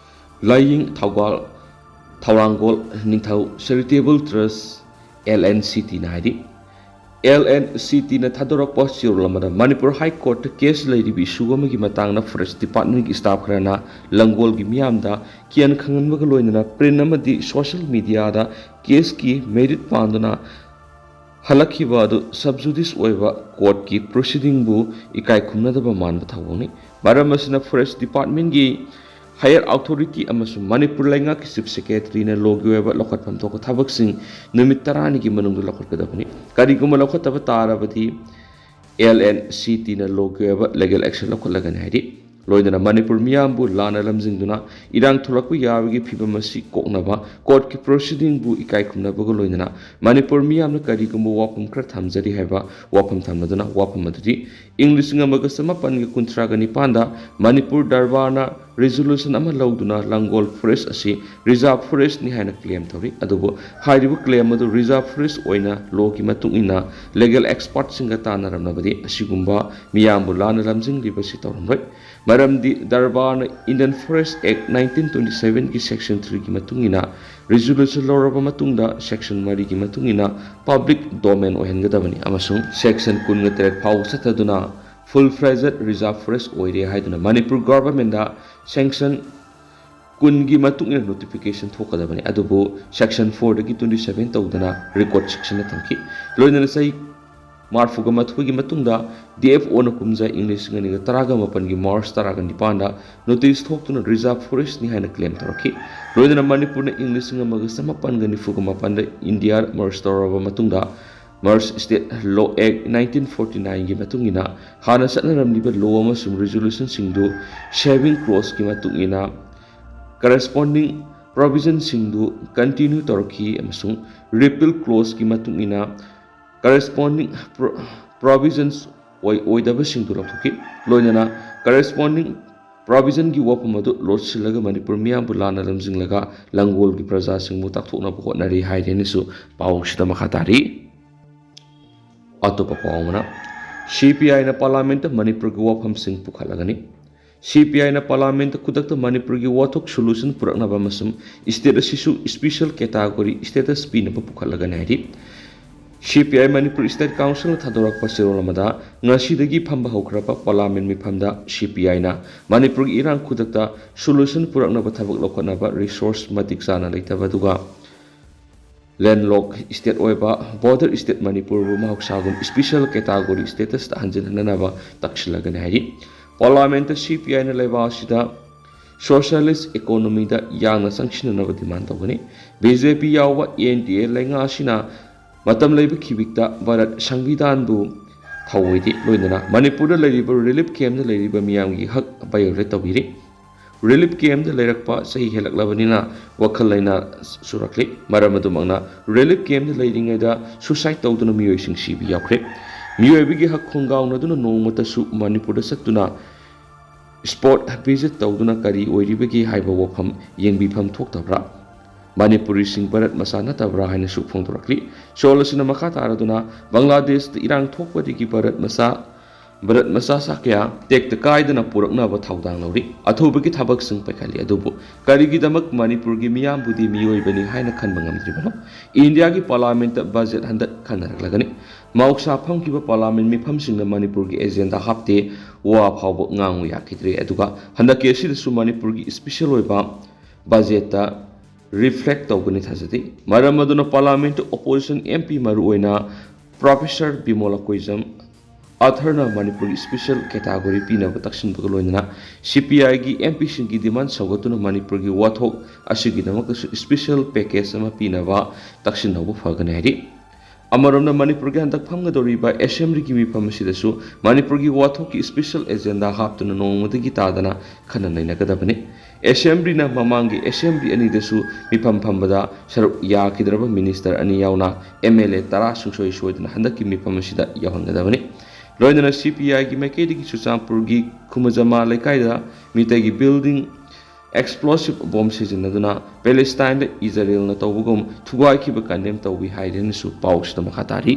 ꯂꯥꯏꯌꯤꯡ ꯊꯧꯒꯥꯜ ꯊꯧꯔꯥꯡꯒꯣꯜ ꯅꯤꯡꯊꯧ ꯆꯦꯔꯤꯇꯦꯕꯜ ꯇ꯭ꯔꯁ, ꯑꯦꯜ ꯑꯦꯟ ꯁꯤ ꯇꯤꯅ ꯍꯥꯏꯔꯤ꯫ ꯑꯦꯜ ꯑꯦꯟ ꯁꯤ ꯇꯤꯅ ꯊꯥꯗꯣꯔꯛꯄ ꯆꯦꯔꯣꯜ ꯑꯃꯗ ꯃꯅꯤꯄꯨꯔ ꯍꯥꯏ ꯀꯣꯔꯠꯇ ꯀꯦꯁ ꯂꯩꯔꯤꯕ ꯏꯁꯨ ꯑꯃꯒꯤ ꯃꯇꯥꯡꯗ ꯐꯣꯔꯦꯁ ꯗꯤꯄꯥꯔꯠꯃꯦꯟꯒꯤ ꯁ꯭ꯇꯥꯐ ꯈꯔꯅ ꯂꯪꯒꯣꯜꯒꯤ ꯃꯤꯌꯥꯝꯗ ꯀꯤꯌꯥꯟ ꯈꯪꯍꯟꯕꯒ ꯂꯣꯏꯅꯅ ꯄ꯭ꯔꯤꯟ ꯑꯃꯗꯤ ꯁꯣꯁꯤꯌꯦꯜ ꯃꯤꯗꯤꯌꯥꯗ ꯀꯦꯁꯀꯤ ꯃꯦꯔꯤꯠ ꯄꯥꯟꯗꯨꯅ ꯍꯜꯂꯛꯈꯤꯕ ꯑꯗꯨ ꯁꯕ ꯖꯨꯗꯤꯁ ꯑꯣꯏꯕ ꯀꯣꯔꯠꯀꯤ ꯄ꯭ꯔꯣꯁꯤꯗꯤꯡꯕꯨ ꯏꯀꯥꯏ ꯈꯨꯝꯅꯗꯕ ꯃꯥꯟꯕ ꯊꯧꯑꯣꯡꯅꯤ꯫ ꯃꯔꯝ ꯑꯁꯤꯅ ꯐꯣꯔꯦꯁ ꯗꯤꯄꯥꯔꯠꯃꯦꯟꯒꯤ ꯍꯥꯌꯔ ꯑꯣꯊꯣꯔꯤꯇꯤ ꯑꯃꯁꯨꯡ ꯃꯅꯤꯄꯨꯔ ꯂꯩꯉꯥꯛꯀꯤ ꯆꯤꯐ ꯁꯦꯀ꯭ꯔꯦꯇꯔꯤꯅ ꯂꯣꯒꯤ ꯑꯣꯏꯕ ꯂꯧꯈꯠꯐꯝ ꯊꯣꯛꯄ ꯊꯕꯛꯁꯤꯡ ꯅꯨꯃꯤꯠ ꯇꯔꯥꯅꯤꯒꯤ ꯃꯅꯨꯡꯗ ꯂꯧꯈꯠꯀꯗꯕꯅꯤ꯫ ꯀꯔꯤꯒꯨꯝꯕ ꯂꯧꯈꯠꯇꯕ ꯇꯥꯔꯕꯗꯤ ꯑꯦꯜ ꯑꯦꯟ ꯁꯤ ꯇꯤꯅ ꯂꯣꯒꯤ ꯑꯣꯏꯕ ꯂꯤꯒꯦꯜ ꯑꯦꯛꯁꯟ ꯂꯧꯈꯠꯂꯒꯅꯤ ꯍꯥꯏꯔꯤ꯫ ꯂꯣꯏꯅꯅ ꯃꯅꯤꯄꯨꯔ ꯃꯤꯌꯥꯝꯕꯨ ꯂꯥꯟꯅ ꯂꯝꯖꯤꯡꯗꯨꯅ ꯏꯔꯥꯡ ꯊꯣꯛꯂꯛꯄ ꯌꯥꯕꯒꯤ ꯐꯤꯕꯝ ꯑꯁꯤ ꯀꯣꯛꯅꯕ ꯀꯣꯔꯠꯀꯤ ꯄ꯭ꯔꯣꯁꯤꯗꯤꯡꯕꯨ ꯏꯀꯥꯏ ꯈꯨꯝꯅꯕꯒ ꯂꯣꯏꯅꯅ ꯃꯅꯤꯄꯨꯔ ꯃꯤꯌꯥꯝꯅ ꯀꯔꯤꯒꯨꯝꯕ ꯋꯥꯐꯝ ꯈꯔ ꯊꯝꯖꯔꯤ ꯍꯥꯏꯕ ꯋꯥꯐꯝ ꯊꯝꯂꯗꯨꯅ ꯋꯥꯐꯝ ꯑꯗꯨꯗꯤ ꯏꯪ ꯂꯤꯁꯤꯡ ꯑꯃꯒ ꯆꯃꯥꯄꯟꯒ ꯀꯨꯟꯊ꯭ꯔꯥꯒ ꯅꯤꯄꯥꯟꯗ ꯃꯅꯤꯄꯨꯔ ꯗꯔꯕꯥꯔꯅ ꯔꯤꯖꯣꯂꯨꯁꯟ ꯑꯃ ꯂꯧꯗꯨꯅ ꯂꯪꯒꯣꯜ ꯐꯣꯔꯦꯁ ꯑꯁꯤ ꯔꯤꯖꯥꯔꯚ ꯐꯣꯔꯦꯁꯅꯤ ꯍꯥꯏꯅ ꯀ꯭ꯂꯦꯝ ꯇꯧꯔꯤ꯫ ꯑꯗꯨꯕꯨ ꯍꯥꯏꯔꯤꯕ ꯀ꯭ꯂꯦꯝ ꯑꯗꯨ ꯔꯤꯖꯥꯔꯚ ꯐꯣꯔꯦꯁ ꯑꯣꯏꯅ ꯂꯣꯒꯤ ꯃꯇꯨꯡ ꯏꯟꯅ ꯂꯤꯒꯦꯜ ꯑꯦꯛꯁꯄꯔꯠꯁꯤꯡꯒ ꯇꯥꯟꯅꯔꯝꯂꯕꯗꯤ ꯑꯁꯤꯒꯨꯝꯕ ꯃꯤꯌꯥꯝꯕꯨ ꯂꯥꯟꯅ ꯂꯝꯖꯤꯡꯂꯤꯕꯁꯤ ꯇꯧꯔꯝꯂꯣꯏ꯫ ꯃꯔꯝꯗꯤ ꯗꯔꯕꯥꯔꯅ ꯏꯟꯗꯤꯌꯟ ꯐꯣꯔꯦꯁ ꯑꯦꯛ ꯅꯥꯏꯟꯇꯤꯟ ꯇ꯭ꯋꯦꯟꯇꯤ ꯁꯚꯦꯟꯒꯤ ꯁꯦꯛꯁꯟ ꯊ꯭ꯔꯤꯒꯤ ꯃꯇꯨꯡ ꯏꯟꯅ ꯔꯤꯖꯣꯂꯨꯁꯟ ꯂꯧꯔꯕ ꯃꯇꯨꯡꯗ ꯁꯦꯛꯁꯟ ꯃꯔꯤꯒꯤ ꯃꯇꯨꯡ ꯏꯟꯅ ꯄꯕ꯭ꯂꯤꯛ ꯗꯣꯃꯦꯟ ꯑꯣꯏꯍꯟꯒꯗꯕꯅꯤ ꯑꯃꯁꯨꯡ ꯁꯦꯛꯁꯟ ꯀꯨꯟꯒ ꯇꯔꯦꯠ ꯐꯥꯎꯕ ꯆꯠꯊꯗꯨꯅ ꯐꯨꯜ ꯐ꯭ꯂꯦꯖꯦꯗ ꯔꯤꯖꯥꯔꯚ ꯐꯣꯔꯦꯁ ꯑꯣꯏꯔꯦ ꯍꯥꯏꯗꯨꯅ ꯃꯅꯤꯄꯨꯔ ꯒꯚꯔꯟꯃꯦꯟꯗ ꯁꯦꯡꯁꯟ ꯀꯨꯟꯒꯤ ꯃꯇꯨꯡ ꯏꯟꯅ ꯅꯣꯇꯤꯐꯤꯀꯦꯁꯟ ꯊꯣꯛꯀꯗꯕꯅꯤ꯫ ꯑꯗꯨꯕꯨ ꯁꯦꯛꯁꯟ ꯐꯣꯔꯗꯒꯤ ꯇ꯭ꯋꯦꯟꯇꯤ ꯁꯚꯦꯟ ꯇꯧꯗꯅ ꯔꯦꯀꯣꯔꯗ ꯁꯦꯛꯁꯟꯗ ꯊꯝꯈꯤ꯫ ꯂꯣꯏꯅꯅ ꯆꯍꯤ ꯃꯔꯤꯐꯨꯒ ꯃꯥꯊꯣꯏꯒꯤ ꯃꯇꯨꯡꯗ ꯗꯤ ꯑꯦꯐ ꯑꯣꯅ ꯀꯨꯝꯖꯥ ꯏꯪ ꯂꯤꯁꯤꯡ ꯑꯅꯤꯒ ꯇꯔꯥꯒ ꯃꯥꯄꯟꯒꯤ ꯃꯥꯔꯆ ꯇꯔꯥꯒ ꯅꯤꯄꯥꯟꯗ ꯅꯣꯇꯤꯁ ꯊꯣꯛꯇꯨꯅ ꯔꯤꯖꯥꯔꯚ ꯐꯣꯔꯦꯁꯅꯤ ꯍꯥꯏꯅ ꯀ꯭ꯂꯦꯝ ꯇꯧꯔꯛꯈꯤ꯫ ꯂꯣꯏꯅꯅ ꯃꯅꯤꯄꯨꯔꯅ ꯏꯪ ꯂꯤꯁꯤꯡ ꯑꯃꯒ ꯆꯃꯥꯄꯟꯒ ꯅꯤꯐꯨꯒ ꯃꯥꯄꯟꯗ ꯏꯟꯗꯤꯌꯥ ꯃꯔꯖ ꯇꯧꯔꯕ ꯃꯇꯨꯡꯗ ꯃꯔꯖ ꯁ꯭ꯇꯦꯠ ꯂꯣ ꯑꯦꯛ ꯅꯥꯏꯟꯇꯤꯟ ꯐꯣꯔꯇꯤ ꯅꯥꯏꯟꯒꯤ ꯃꯇꯨꯡ ꯏꯟꯅ ꯍꯥꯟꯅ ꯆꯠꯅꯔꯝꯂꯤꯕ ꯂꯣ ꯑꯃꯁꯨꯡ ꯔꯤꯖꯣꯂꯨꯁꯟꯁꯤꯡꯗꯨ ꯁꯦꯚꯤꯡ ꯀ꯭ꯂꯣꯖꯀꯤ ꯃꯇꯨꯡ ꯏꯟꯅ ꯀꯔꯦꯁꯄꯣꯟꯗꯤꯡ ꯄ꯭ꯔꯣꯚꯤꯖꯟꯁꯤꯡꯗꯨ ꯀꯟꯇꯤꯅ꯭ꯌꯨ ꯇꯧꯔꯛꯈꯤ ꯑꯃꯁꯨꯡ ꯔꯤꯄꯤꯜ ꯀ꯭ꯂꯣꯖꯀꯤ ꯃꯇꯨꯡ ꯏꯟꯅ ꯀꯔꯦꯁꯄꯣꯟꯗꯤꯡ ꯄ꯭ꯔꯣꯚꯤꯖꯟꯁ ꯑꯣꯏꯗꯕꯁꯤꯡꯗꯨ ꯂꯧꯊꯣꯛꯈꯤ꯫ ꯂꯣꯏꯅꯅ ꯀꯔꯦꯁꯄꯣꯟꯗꯤꯡ ꯄ꯭ꯔꯣꯚꯤꯖꯟꯒꯤ ꯋꯥꯐꯝ ꯑꯗꯨ ꯂꯣꯠꯁꯤꯜꯂꯒ ꯃꯅꯤꯄꯨꯔ ꯃꯤꯌꯥꯝꯕꯨ ꯂꯥꯟꯅ ꯂꯝꯖꯤꯡꯂꯒ ꯂꯪꯒꯣꯜꯒꯤ ꯄ꯭ꯔꯖꯥꯁꯤꯡꯕꯨ ꯇꯥꯛꯊꯣꯛꯅꯕ ꯍꯣꯠꯅꯔꯤ ꯍꯥꯏꯔꯦꯅꯁꯨ ꯄꯥꯎꯁꯤꯗ ꯃꯈꯥ ꯇꯥꯔꯤ꯫ ꯑꯇꯣꯞꯄ ꯄꯥꯎ ꯑꯃꯅ, ꯁꯤ ꯄꯤ ꯑꯥꯏꯅ ꯄꯥꯔꯂꯥꯃꯦꯟꯠꯇ ꯃꯅꯤꯄꯨꯔꯒꯤ ꯋꯥꯐꯝꯁꯤꯡ ꯄꯨꯈꯠꯂꯒꯅꯤ꯫ ꯁꯤ ꯄꯤ ꯑꯥꯏꯅ ꯄꯥꯔꯂꯥꯃꯦꯟꯠꯇ ꯈꯨꯗꯛꯇ ꯃꯅꯤꯄꯨꯔꯒꯤ ꯋꯥꯊꯣꯛ ꯁꯣꯂꯨꯁꯟ ꯄꯨꯔꯛꯅꯕ ꯑꯃꯁꯨꯡ ꯁ꯭ꯇꯦꯠ ꯑꯁꯤꯁꯨ ꯁ꯭ꯄꯤꯁꯦꯜ ꯀꯦꯇꯥꯒꯣꯔꯤ ꯁ꯭ꯇꯦꯇꯁ ꯄꯤꯅꯕ ꯄꯨꯈꯠꯂꯒꯅꯤ ꯍꯥꯏꯔꯤ꯫ ꯁꯤ ꯄꯤ ꯑꯥꯏ ꯃꯅꯤꯄꯨꯔ ꯁ꯭ꯇꯦꯠ ꯀꯥꯎꯟꯁꯤꯜꯅ ꯊꯥꯗꯣꯔꯛꯄ ꯆꯦꯔꯣꯜ ꯑꯃꯗ ꯉꯁꯤꯗꯒꯤ ꯐꯝꯕ ꯍꯧꯈ꯭ꯔꯕ ꯄꯥꯔꯂꯥꯃꯦꯟꯠ ꯃꯤꯐꯝꯗ ꯁꯤ ꯄꯤ ꯑꯥꯏꯅ ꯃꯅꯤꯄꯨꯔꯒꯤ ꯏꯔꯥꯡ ꯈꯨꯗꯛꯇ ꯁꯣꯂꯨꯁꯟ ꯄꯨꯔꯛꯅꯕ ꯊꯕꯛ ꯂꯧꯈꯠꯅꯕ ꯔꯤꯁꯣꯔꯁ ꯃꯇꯤꯛ ꯆꯥꯅ ꯂꯩꯇꯕ ꯑꯗꯨꯒ ꯂꯦꯟꯂꯣꯛ ꯁ꯭ꯇꯦꯠ ꯑꯣꯏꯕ ꯕꯣꯔꯗꯔ ꯁ꯭ꯇꯦꯠ ꯃꯅꯤꯄꯨꯔꯕꯨ ꯃꯍꯧꯁꯥꯒꯨꯝ ꯁ꯭ꯄꯤꯁꯦꯜ ꯀꯦꯇꯥꯒꯣꯔꯤ ꯁ꯭ꯇꯦꯇꯁꯇ ꯍꯟꯖꯤꯟꯍꯟꯅꯅꯕ ꯇꯛꯁꯤꯜꯂꯒꯅꯤ ꯍꯥꯏꯔꯤ꯫ ꯄꯥꯔꯂꯥꯃꯦꯟꯠꯇ ꯁꯤ ꯄꯤ ꯑꯥꯏꯅ ꯂꯩꯕꯥꯛ ꯑꯁꯤꯗ ꯁꯣꯁꯤꯌꯦꯂꯤꯁ ꯏꯀꯣꯅꯣꯃꯤꯗ ꯌꯥꯡꯅ ꯆꯪꯁꯤꯟꯅꯅꯕ ꯗꯤꯃꯥꯟ ꯇꯧꯒꯅꯤ꯫ ꯕꯤ ꯖꯦ ꯄꯤ ꯌꯥꯎꯕ ꯑꯦꯟ ꯗꯤ ꯑꯦ ꯂꯩꯉꯥꯛ ꯑꯁꯤꯅ ꯃꯇꯝ ꯂꯩꯕ ꯈꯤꯕꯤꯛꯇ ꯚꯥꯔꯠ ꯁꯪꯕꯤꯙꯥꯟꯕꯨ ꯊꯧꯑꯣꯏꯗꯦ꯫ ꯂꯣꯏꯅꯅ ꯃꯅꯤꯄꯨꯔꯗ ꯂꯩꯔꯤꯕ ꯔꯤꯂꯤꯐ ꯀꯦꯝꯞꯇ ꯂꯩꯔꯤꯕ ꯃꯤꯌꯥꯝꯒꯤ ꯍꯛ ꯚꯥꯏꯑꯣꯂꯦꯠ ꯇꯧꯕꯤꯔꯤ꯫ ꯔꯤꯂꯤꯐ ꯀꯦꯝꯞꯇ ꯂꯩꯔꯛꯄ ꯆꯍꯤ ꯍꯦꯜꯂꯛꯂꯕꯅꯤꯅ ꯋꯥꯈꯜ ꯂꯩꯅꯥ ꯁꯨꯔꯛꯂꯤ꯫ ꯃꯔꯝ ꯑꯗꯨꯃꯛꯅ ꯔꯤꯂꯤꯐ ꯀꯦꯝꯞꯇ ꯂꯩꯔꯤꯉꯩꯗ ꯁꯨꯁꯥꯏꯠ ꯇꯧꯗꯨꯅ ꯃꯤꯑꯣꯏꯁꯤꯡ ꯁꯤꯕ ꯌꯥꯎꯈ꯭ꯔꯦ꯫ ꯃꯤꯑꯣꯏꯕꯒꯤ ꯍꯛ ꯈꯣꯡꯒꯥꯎꯅꯗꯨꯅ ꯅꯣꯡꯃꯇꯁꯨ ꯃꯅꯤꯄꯨꯔꯗ ꯆꯠꯇꯨꯅ ꯁ꯭ꯄꯣꯠ ꯚꯤꯖꯤꯠ ꯇꯧꯗꯨꯅ ꯀꯔꯤ ꯑꯣꯏꯔꯤꯕꯒꯦ ꯍꯥꯏꯕ ꯋꯥꯐꯝ ꯌꯦꯡꯕꯤꯐꯝ ꯊꯣꯛꯇꯕ꯭ꯔꯥ? ꯃꯅꯤꯄꯨꯔꯤꯁꯤꯡ ꯚꯥꯔꯠ ꯃꯆꯥ ꯅꯠꯇꯕ꯭ꯔꯥ ꯍꯥꯏꯅꯁꯨ ꯐꯣꯡꯗꯣꯔꯛꯂꯤ꯫ ꯆꯦꯔꯣꯜ ꯑꯁꯤꯅ ꯃꯈꯥ ꯇꯥꯔꯗꯨꯅ ꯕꯪꯒ꯭ꯂꯥꯗꯦꯁꯇ ꯏꯔꯥꯡ ꯊꯣꯛꯄꯗꯒꯤ ꯚꯥꯔꯠ ꯃꯆꯥ ꯚꯥꯔꯠ ꯃꯆꯥ ꯁꯥ ꯀꯌꯥ ꯇꯦꯛꯇ ꯀꯥꯏꯗꯅ ꯄꯨꯔꯛꯅꯕ ꯊꯧꯗꯥꯡ ꯂꯧꯔꯤ꯫ ꯑꯊꯨꯕꯒꯤ ꯊꯕꯛꯁꯤꯡ ꯄꯥꯏꯈꯠꯂꯤ꯫ ꯑꯗꯨꯕꯨ ꯀꯔꯤꯒꯤꯗꯃꯛ ꯃꯅꯤꯄꯨꯔꯒꯤ ꯃꯤꯌꯥꯝꯕꯨꯗꯤ ꯃꯤꯑꯣꯏꯕꯅꯤ ꯍꯥꯏꯅ ꯈꯟꯕ ꯉꯝꯗ꯭ꯔꯤꯕꯅꯣ? ꯏꯟꯗꯤꯌꯥꯒꯤ ꯄꯥꯔꯂꯥꯃꯦꯟꯠꯇ ꯕꯖꯦꯠ ꯍꯟꯗꯛ ꯈꯟꯅꯔꯛꯂꯒꯅꯤ꯫ ꯃꯍꯧꯁꯥ ꯐꯝꯈꯤꯕ ꯄꯥꯔꯂꯥꯃꯦꯟꯠ ꯃꯤꯐꯝꯁꯤꯡꯅ ꯃꯅꯤꯄꯨꯔꯒꯤ ꯑꯦꯖꯦꯟꯗꯥ ꯍꯥꯞꯇꯦ, ꯋꯥ ꯐꯥꯎꯕ ꯉꯥꯡꯉꯨ ꯌꯥꯈꯤꯗ꯭ꯔꯦ꯫ ꯑꯗꯨꯒ ꯍꯟꯗꯛꯀꯤ ꯑꯁꯤꯗꯁꯨ ꯃꯅꯤꯄꯨꯔꯒꯤ ꯁ꯭ꯄꯤꯁꯦꯜ ꯑꯣꯏꯕ ꯕꯖꯦꯠꯇ ꯔꯤꯐ꯭ꯂꯦꯛ ꯇꯧꯒꯅꯤ ꯊꯥꯖꯗꯦ꯫ ꯃꯔꯝ ꯑꯗꯨꯅ ꯄꯥꯔꯂꯥꯃꯦꯟꯠꯇ ꯑꯣꯄꯣꯖꯤꯁꯟ ꯑꯦꯝ ꯄꯤ, ꯃꯔꯨꯑꯣꯏꯅ ꯄ꯭ꯔꯣꯐꯦꯁꯔ ꯕꯤꯃꯣꯂ ꯀꯣꯏꯖꯝ, ꯑꯊꯔꯅ ꯃꯅꯤꯄꯨꯔꯒꯤ ꯁ꯭ꯄꯤꯁꯦꯜ ꯀꯦꯇꯥꯒꯣꯔꯤ ꯄꯤꯅꯕ ꯇꯛꯁꯤꯟꯕꯒ ꯂꯣꯏꯅꯅ ꯁꯤ ꯄꯤ ꯑꯥꯏꯒꯤ ꯑꯦꯝ ꯄꯤꯁꯤꯡꯒꯤ ꯗꯤꯃꯥꯟ ꯁꯧꯒꯠꯇꯨꯅ ꯃꯅꯤꯄꯨꯔꯒꯤ ꯋꯥꯊꯣꯛ ꯑꯁꯤꯒꯤꯗꯃꯛꯇꯁꯨ ꯁ꯭ꯄꯤꯁꯦꯜ ꯄꯦꯀꯦꯖ ꯑꯃ ꯄꯤꯅꯕ ꯇꯛꯁꯤꯟꯍꯧꯕ ꯐꯒꯅꯤ ꯍꯥꯏꯔꯤ꯫ ꯑꯃꯔꯣꯝꯗ ꯃꯅꯤꯄꯨꯔꯒꯤ ꯍꯟꯗꯛ ꯐꯝꯒꯗꯧꯔꯤꯕ ꯑꯦꯁꯦꯝꯕ꯭ꯂꯤꯒꯤ ꯃꯤꯐꯝ ꯑꯁꯤꯗꯁꯨ ꯃꯅꯤꯄꯨꯔꯒꯤ ꯋꯥꯊꯣꯛꯀꯤ ꯁ꯭ꯄꯤꯁꯦꯜ ꯑꯦꯖꯦꯟꯗꯥ ꯍꯥꯞꯇꯨꯅ ꯅꯣꯡꯃꯗꯒꯤ ꯇꯥꯗꯅ ꯈꯟꯅ ꯅꯩꯅꯒꯗꯕꯅꯤ꯫ ꯑꯦꯁꯦꯝꯕ꯭ꯂꯤꯅ ꯃꯃꯥꯡꯒꯤ ꯑꯦꯁꯦꯝꯕ꯭ꯂꯤ ꯑꯅꯤꯗꯁꯨ ꯃꯤꯐꯝ ꯐꯝꯕꯗ ꯁꯔꯨꯛ ꯌꯥꯈꯤꯗ꯭ꯔꯕ ꯃꯤꯅꯤꯁꯇꯔ ꯑꯅꯤ ꯌꯥꯎꯅ ꯑꯦꯝ ꯑꯦꯜ ꯑꯦ ꯇꯔꯥ ꯁꯨꯡꯁꯣꯏ ꯁꯣꯏꯗꯅ ꯍꯟꯗꯛꯀꯤ ꯃꯤꯐꯝ ꯑꯁꯤꯗ ꯌꯥꯎꯍꯟꯒꯗꯕꯅꯤ꯫ ꯂꯣꯏꯅꯅ ꯁꯤ ꯄꯤ ꯑꯥꯏꯒꯤ ꯃꯥꯏꯀꯩꯗꯒꯤ ꯆꯨꯔꯆꯥꯟꯄꯨꯔꯒꯤ ꯈꯨꯃꯖꯃꯥ ꯂꯩꯀꯥꯏꯗ ꯃꯤꯇꯩꯒꯤ ꯕꯤꯜꯗꯤꯡ ꯑꯦꯛꯁꯄ꯭ꯂꯣꯁꯤꯚ ꯕꯣꯝ ꯁꯤꯖꯤꯟꯅꯗꯨꯅ ꯄꯦꯂꯦꯁꯇꯥꯏꯟꯗ ꯏꯖꯔꯦꯜꯅ ꯇꯧꯕꯒꯨꯝ ꯊꯨꯒꯥꯏꯈꯤꯕ ꯀꯟꯗꯦꯝ ꯇꯧꯏ ꯍꯥꯏꯔꯦꯅꯁꯨ ꯄꯥꯎꯁꯤꯗ ꯃꯈꯥ ꯇꯥꯔꯤ꯫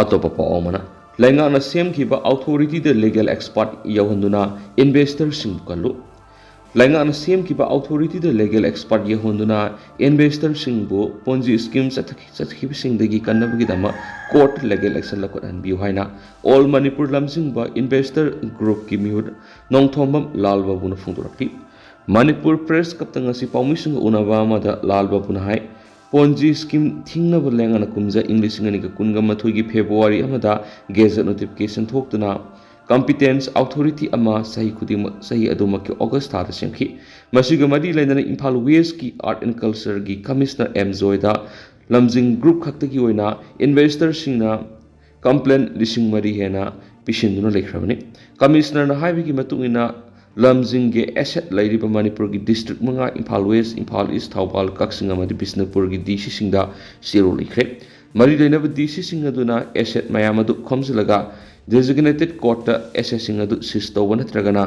ꯑꯇꯣꯞꯄ ꯄꯥꯎ ꯑꯃꯅ, ꯂꯩꯉꯥꯛꯅ ꯁꯦꯝꯈꯤꯕ ꯑꯣꯊꯣꯔꯤꯇꯤꯗ ꯂꯤꯒꯦꯜ ꯑꯦꯛꯁꯄꯥꯔꯠ ꯌꯧꯍꯟꯗꯨꯅ ꯏꯟꯚꯦꯁꯇꯔꯁꯤꯡꯕꯨ ꯀꯜꯂꯨ꯫ ꯂꯩꯉꯥꯛꯅ ꯁꯦꯝꯈꯤꯕ ꯑꯣꯊꯣꯔꯤꯇꯤꯗ ꯂꯤꯒꯦꯜ ꯑꯦꯛꯁꯄꯥꯔꯠ ꯌꯧꯍꯟꯗꯨꯅ ꯏꯟꯚꯦꯁꯇꯔꯁꯤꯡꯕꯨ ꯄꯣꯟꯖꯤ ꯁ꯭ꯀꯤꯝ ꯆꯠꯊꯈꯤ-, ꯆꯠꯈꯤꯕꯁꯤꯡꯗꯒꯤ ꯀꯟꯅꯕꯒꯤꯗꯃꯛ ꯀꯣꯔꯠ ꯂꯤꯒꯦꯜ ꯑꯦꯛꯁꯟ ꯂꯧꯈꯠꯍꯟꯕꯤꯌꯨ ꯍꯥꯏꯅ ꯑꯣꯜ ꯃꯅꯤꯄꯨꯔ ꯂꯝꯖꯤꯡꯕ ꯏꯟꯚꯦꯁꯇꯔ ꯒ꯭ꯔꯨꯞꯀꯤ ꯃꯤꯍꯨꯠ ꯅꯣꯡꯊꯣꯝꯕꯝ ꯂꯥꯜ ꯕꯥꯕꯨꯅ ꯐꯣꯡꯗꯣꯔꯛꯈꯤ꯫ ꯃꯅꯤꯄꯨꯔ ꯄ꯭ꯔꯦꯁ ꯀ꯭ꯂꯕꯇ ꯉꯁꯤ ꯄꯥꯎꯃꯤꯁꯤꯡꯒ ꯎꯅꯕ ꯑꯃꯗ ꯂꯥꯜ ꯕꯥꯕꯨꯅ ꯍꯥꯏ, ꯄꯣꯟꯖꯤ ꯁ꯭ꯀꯤꯝ ꯊꯤꯡꯅꯕ ꯂꯩꯉꯥꯛꯅ ꯀꯨꯝꯖꯥ ꯏꯪ ꯂꯤꯁꯤꯡ ꯑꯅꯤꯒ ꯀꯨꯟꯒ ꯃꯥꯊꯣꯏꯒꯤ ꯐꯦꯕ꯭ꯔꯨꯋꯥꯔꯤ ꯑꯃꯗ ꯒꯦꯖꯦꯠ ꯅꯣꯇꯤꯐꯤꯀꯦꯁꯟ ꯊꯣꯛꯇꯨꯅ ꯀꯝꯄꯤꯇꯦꯟꯁ ꯑꯣꯊꯣꯔꯤꯇꯤ ꯑꯃ ꯆꯍꯤ ꯈꯨꯗꯤꯡꯃꯛ ꯆꯍꯤ ꯑꯗꯨꯃꯛꯀꯤ ꯑꯣꯒꯁ ꯊꯥꯗ ꯁꯦꯝꯈꯤ꯫ ꯃꯁꯤꯒ ꯃꯔꯤ ꯂꯩꯅꯅ ꯏꯝꯐꯥꯜ ꯋꯦꯁꯀꯤ ꯑꯥꯔꯠ ꯑꯦꯟ ꯀꯜꯆꯔꯒꯤ ꯀꯃꯤꯁꯅꯔ ꯑꯦꯝ ꯖꯣꯏꯗ ꯂꯝꯖꯤꯡ ꯒ꯭ꯔꯨꯞ ꯈꯛꯇꯒꯤ ꯑꯣꯏꯅ ꯏꯟꯚꯦꯁꯇꯔꯁꯤꯡꯅ ꯀꯝꯄ꯭ꯂꯦꯟ ꯂꯤꯁꯤꯡ ꯃꯔꯤ ꯍꯦꯟꯅ ꯄꯤꯁꯤꯟꯗꯨꯅ ꯂꯩꯈ꯭ꯔꯕꯅꯤ꯫ ꯀꯃꯤꯁꯅꯔꯅ ꯍꯥꯏꯕꯒꯤ ꯃꯇꯨꯡ ꯏꯟꯅ, ꯂꯝꯖꯤꯡꯒꯤ ꯑꯦꯁꯦꯠ ꯂꯩꯔꯤꯕ ꯃꯅꯤꯄꯨꯔꯒꯤ ꯗꯤꯁꯇ꯭ꯔꯤꯛ ꯃꯉꯥ, ꯏꯝꯐꯥꯜ ꯋꯦꯁ, ꯏꯝꯐꯥꯜ ꯏꯁ, ꯊꯧꯕꯥꯜ, ꯀꯛꯆꯤꯡ ꯑꯃꯗꯤ ꯕꯤꯁꯅꯨꯄꯨꯔꯒꯤ ꯗꯤ ꯁꯤꯁꯤꯡꯗ ꯆꯦꯔꯣꯜ ꯏꯈ꯭ꯔꯦ꯫ ꯃꯔꯤ ꯂꯩꯅꯕ ꯗꯤ ꯁꯤꯁꯤꯡ ꯑꯗꯨꯅ ꯑꯦꯁꯦꯠ ꯃꯌꯥꯝ ꯑꯗꯨ ꯈꯣꯝꯖꯤꯜꯂꯒ ꯗꯦꯖꯤꯒꯅꯦꯇꯦꯗ ꯀꯣꯔꯠꯇ ꯑꯦꯁꯦꯠꯁꯤꯡ ꯑꯗꯨ ꯁꯤꯖ ꯇꯧꯕ ꯅꯠꯇ꯭ꯔꯒꯅ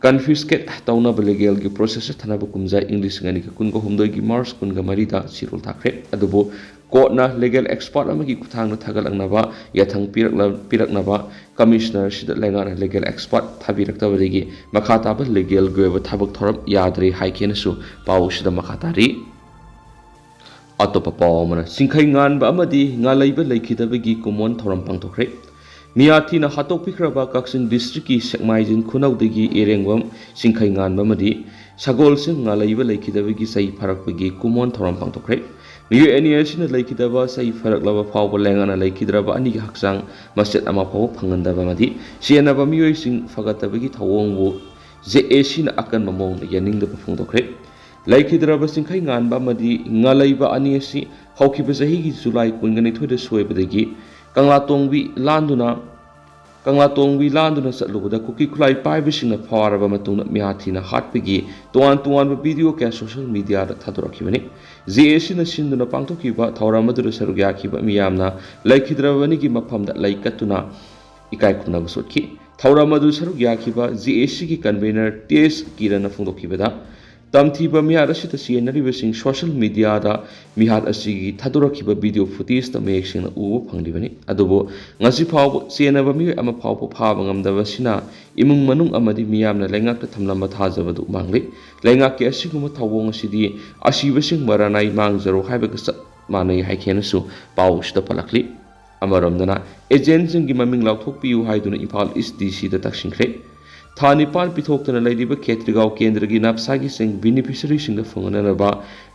ꯀꯟꯐꯤꯁꯀꯦꯠ ꯇꯧꯅꯕ ꯂꯤꯒꯦꯜꯒꯤ ꯄ꯭ꯔꯣꯁꯦꯁ ꯆꯠꯊꯅꯕ ꯀꯨꯝꯖꯥ ꯏꯪ ꯂꯤꯁꯤꯡ ꯑꯅꯤꯒ ꯀꯨꯟꯒ ꯍꯨꯝꯗꯣꯏꯒꯤ ꯃꯥꯔꯆ ꯀꯨꯟꯒ ꯃꯔꯤꯗ ꯆꯦꯔꯣꯜ ꯊꯥꯈ꯭ꯔꯦ꯫ ꯑꯗꯨꯕꯨ ꯀꯣꯔꯠꯅ ꯂꯤꯒꯦꯜ ꯑꯦꯛꯁꯄꯥꯔꯠ ꯑꯃꯒꯤ ꯈꯨꯠꯊꯥꯡꯗ ꯊꯥꯒꯠꯂꯛꯅꯕ ꯌꯥꯊꯪ ꯄꯤꯔꯛꯂ-, ꯄꯤꯔꯛꯅꯕ ꯀꯃꯤꯁꯅꯔꯁꯤꯗ ꯂꯩꯉꯥꯛꯅ ꯂꯤꯒꯦꯜ ꯑꯦꯛꯁꯄꯥꯔꯠ ꯊꯥꯕꯤꯔꯛꯇꯕꯗꯒꯤ ꯃꯈꯥ ꯇꯥꯕ ꯂꯤꯒꯦꯜꯒꯤ ꯑꯣꯏꯕ ꯊꯕꯛ ꯊꯧꯔꯝ ꯌꯥꯗ꯭ꯔꯦ ꯍꯥꯏꯈꯤ ꯍꯥꯏꯅꯁꯨ ꯄꯥꯎ ꯑꯁꯤꯗ ꯃꯈꯥ ꯇꯥꯔꯤ꯫ ꯑꯇꯣꯞꯄ ꯄꯥꯎ ꯑꯃꯅ, ꯁꯤꯡꯈꯩ ꯉꯥꯟꯕ ꯑꯃꯗꯤ ꯉꯥꯂꯩꯕ ꯂꯩꯈꯤꯗꯕꯒꯤ ꯀꯨꯝꯑꯣꯟ ꯊꯧꯔꯝ ꯄꯥꯡꯊꯣꯛꯈ꯭ꯔꯦ꯫ ꯃꯤꯌꯥꯊꯤꯅ ꯍꯥꯠꯇꯣꯛꯄꯤꯈ꯭ꯔꯕ ꯀꯛꯆꯤꯡ ꯗꯤꯁꯇ꯭ꯔꯤꯛꯀꯤ ꯁꯦꯛꯃꯥꯏꯖꯤꯡ ꯈꯨꯅꯧꯗꯒꯤ ꯏꯔꯦꯡꯕꯝ ꯁꯤꯡꯈꯩ ꯉꯥꯟꯕ ꯑꯃꯗꯤ ꯁꯒꯣꯜꯁꯤꯡ ꯉꯥꯂꯩꯕ ꯂꯩꯈꯤꯗꯕꯒꯤ ꯆꯩ ꯐꯥꯔꯛꯄꯒꯤ ꯀꯨꯝꯑꯣꯟ ꯊꯧꯔꯝ ꯄꯥꯡꯊꯣꯛꯈ꯭ꯔꯦ꯫ ꯃꯤꯑꯣꯏ ꯑꯅꯤ ꯑꯁꯤꯅ ꯂꯩꯈꯤꯗꯕ ꯆꯩ ꯐꯥꯔꯛꯂꯕ ꯐꯥꯎꯕ ꯂꯩꯉꯥꯛꯅ ꯂꯩꯈꯤꯗ꯭ꯔꯕ ꯑꯅꯤꯒꯤ ꯍꯛꯆꯥꯡ ꯃꯆꯦꯠ ꯑꯃ ꯐꯥꯎꯕ ꯐꯪꯍꯟꯗꯕ ꯑꯃꯗꯤ ꯆꯦꯟꯅꯕ ꯃꯤꯑꯣꯏꯁꯤꯡ ꯐꯒꯠꯇꯕꯒꯤ ꯊꯧꯑꯣꯡꯕꯨ ꯖꯦ ꯑꯦ ꯁꯤꯅ ꯑꯀꯟꯕ ꯃꯑꯣꯡꯗ ꯌꯥꯅꯤꯡꯗꯕ ꯐꯣꯡꯗꯣꯛꯈ꯭ꯔꯦ꯫ ꯂꯩꯈꯤꯗ꯭ꯔꯕ ꯁꯤꯡꯈꯩ ꯉꯥꯟꯕ ꯑꯃꯗꯤ ꯉꯥꯂꯩꯕ ꯑꯅꯤ ꯑꯁꯤ ꯍꯧꯈꯤꯕ ꯆꯍꯤꯒꯤ ꯖꯨꯂꯥꯏ ꯀꯨꯟꯒ ꯅꯤꯊꯣꯏꯗ ꯁꯣꯏꯕꯗꯒꯤ ꯀꯪꯂꯥꯇꯣꯡꯕꯤ ꯂꯥꯟꯗꯨꯅ, ꯀꯪꯂꯥꯇꯣꯡꯕꯤ ꯂꯥꯟꯗꯨꯅ ꯆꯠꯂꯨꯕꯗ ꯀꯨꯀꯤ ꯈꯨꯠꯂꯥꯏ ꯄꯥꯏꯕꯁꯤꯡꯅ ꯐꯥꯔꯕ ꯃꯇꯨꯡꯗ ꯃꯤꯌꯥꯊꯤꯅ ꯍꯥꯠꯄꯒꯤ ꯇꯣꯉꯥꯟ ꯇꯣꯉꯥꯟꯕ ꯚꯤꯗꯤꯑꯣ ꯀꯌꯥ ꯁꯣꯁꯤꯌꯦꯜ ꯃꯤꯗꯤꯌꯥꯗ ꯊꯥꯗꯣꯔꯛꯈꯤꯕꯅꯤ꯫ ꯖꯦ ꯑꯦ ꯁꯤꯅ ꯁꯤꯟꯗꯨꯅ ꯄꯥꯡꯊꯣꯛꯈꯤꯕ ꯊꯧꯔꯝ ꯑꯗꯨꯗ ꯁꯔꯨꯛ ꯌꯥꯈꯤꯕ ꯃꯤꯌꯥꯝꯅ ꯂꯩꯈꯤꯗ꯭ꯔꯕ ꯑꯅꯤꯒꯤ ꯃꯐꯝꯗ ꯂꯩ ꯀꯠꯇꯨꯅ ꯏꯀꯥꯏ ꯈꯨꯝꯅꯕꯁꯨ ꯎꯠꯈꯤ꯫ ꯊꯧꯔꯝ ꯑꯗꯨ ꯁꯔꯨꯛ ꯌꯥꯈꯤꯕ ꯖꯦ ꯑꯦ ꯁꯤꯒꯤ ꯀꯟꯚꯦꯅꯔ ꯇꯤ ꯑꯦꯁ ꯀꯤꯔꯟꯅ ꯐꯣꯡꯗꯣꯛꯈꯤꯕꯗ, ꯇꯝꯊꯤꯕ ꯃꯤꯍꯥꯠ ꯑꯁꯤꯗ ꯆꯦꯟꯅꯔꯤꯕꯁꯤꯡ ꯁꯣꯁꯤꯌꯦꯜ ꯃꯤꯗꯤꯌꯥꯗ ꯃꯤꯍꯥꯠ ꯑꯁꯤꯒꯤ ꯊꯥꯗꯣꯔꯛꯈꯤꯕ ꯚꯤꯗꯤꯑꯣ ꯐꯨꯇꯦꯖꯇ ꯃꯌꯦꯛ ꯁꯦꯡꯅ ꯎꯕ ꯐꯪꯂꯤꯕꯅꯤ꯫ ꯑꯗꯨꯕꯨ ꯉꯁꯤ ꯐꯥꯎꯕ ꯆꯦꯟꯅꯕ ꯃꯤꯑꯣꯏ ꯑꯃ ꯐꯥꯎꯕ ꯐꯥꯕ ꯉꯝꯗꯕꯁꯤꯅ ꯏꯃꯨꯡ ꯃꯅꯨꯡ ꯑꯃꯗꯤ ꯃꯤꯌꯥꯝꯅ ꯂꯩꯉꯥꯛꯇ ꯊꯝꯂꯝꯕ ꯊꯥꯖꯕꯗꯨ ꯃꯥꯡꯂꯤ꯫ ꯂꯩꯉꯥꯛꯀꯤ ꯑꯁꯤꯒꯨꯝꯕ ꯊꯧꯑꯣꯡ ꯑꯁꯤꯗꯤ "ꯑꯁꯤꯕꯁꯤꯡ ꯃꯔꯥꯅꯥꯏ ꯃꯥꯡꯖꯔꯣ" ꯍꯥꯏꯕꯒ ꯆꯞ ꯃꯥꯟꯅꯩ ꯍꯥꯏꯈꯤꯅꯁꯨ ꯄꯥꯎ ꯑꯁꯤꯗ ꯄꯜꯂꯛꯂꯤ꯫ ꯑꯃꯔꯣꯝꯗꯅ, ꯑꯦꯖꯦꯟꯁꯤꯡꯒꯤ ꯃꯃꯤꯡ ꯂꯥꯎꯊꯣꯛꯄꯤꯌꯨ ꯍꯥꯏꯗꯨꯅ ꯏꯝꯐꯥꯜ ꯏꯁ ꯗꯤ ꯁꯤꯗ ꯇꯛꯁꯤꯟꯈ꯭ꯔꯦ꯫ ꯊꯥ ꯅꯤꯄꯥꯟ ꯄꯤꯊꯣꯛꯇꯅ ꯂꯩꯔꯤꯕ ꯈꯦꯇ꯭ꯔꯤꯒꯥꯎ ꯀꯦꯟꯗ꯭ꯔꯒꯤ ꯅꯞꯁꯥꯒꯤ ꯆꯦꯡ ꯕꯦꯅꯤꯐꯤꯁꯔꯤꯁꯤꯡꯗ ꯐꯪꯍꯟꯅꯅꯕ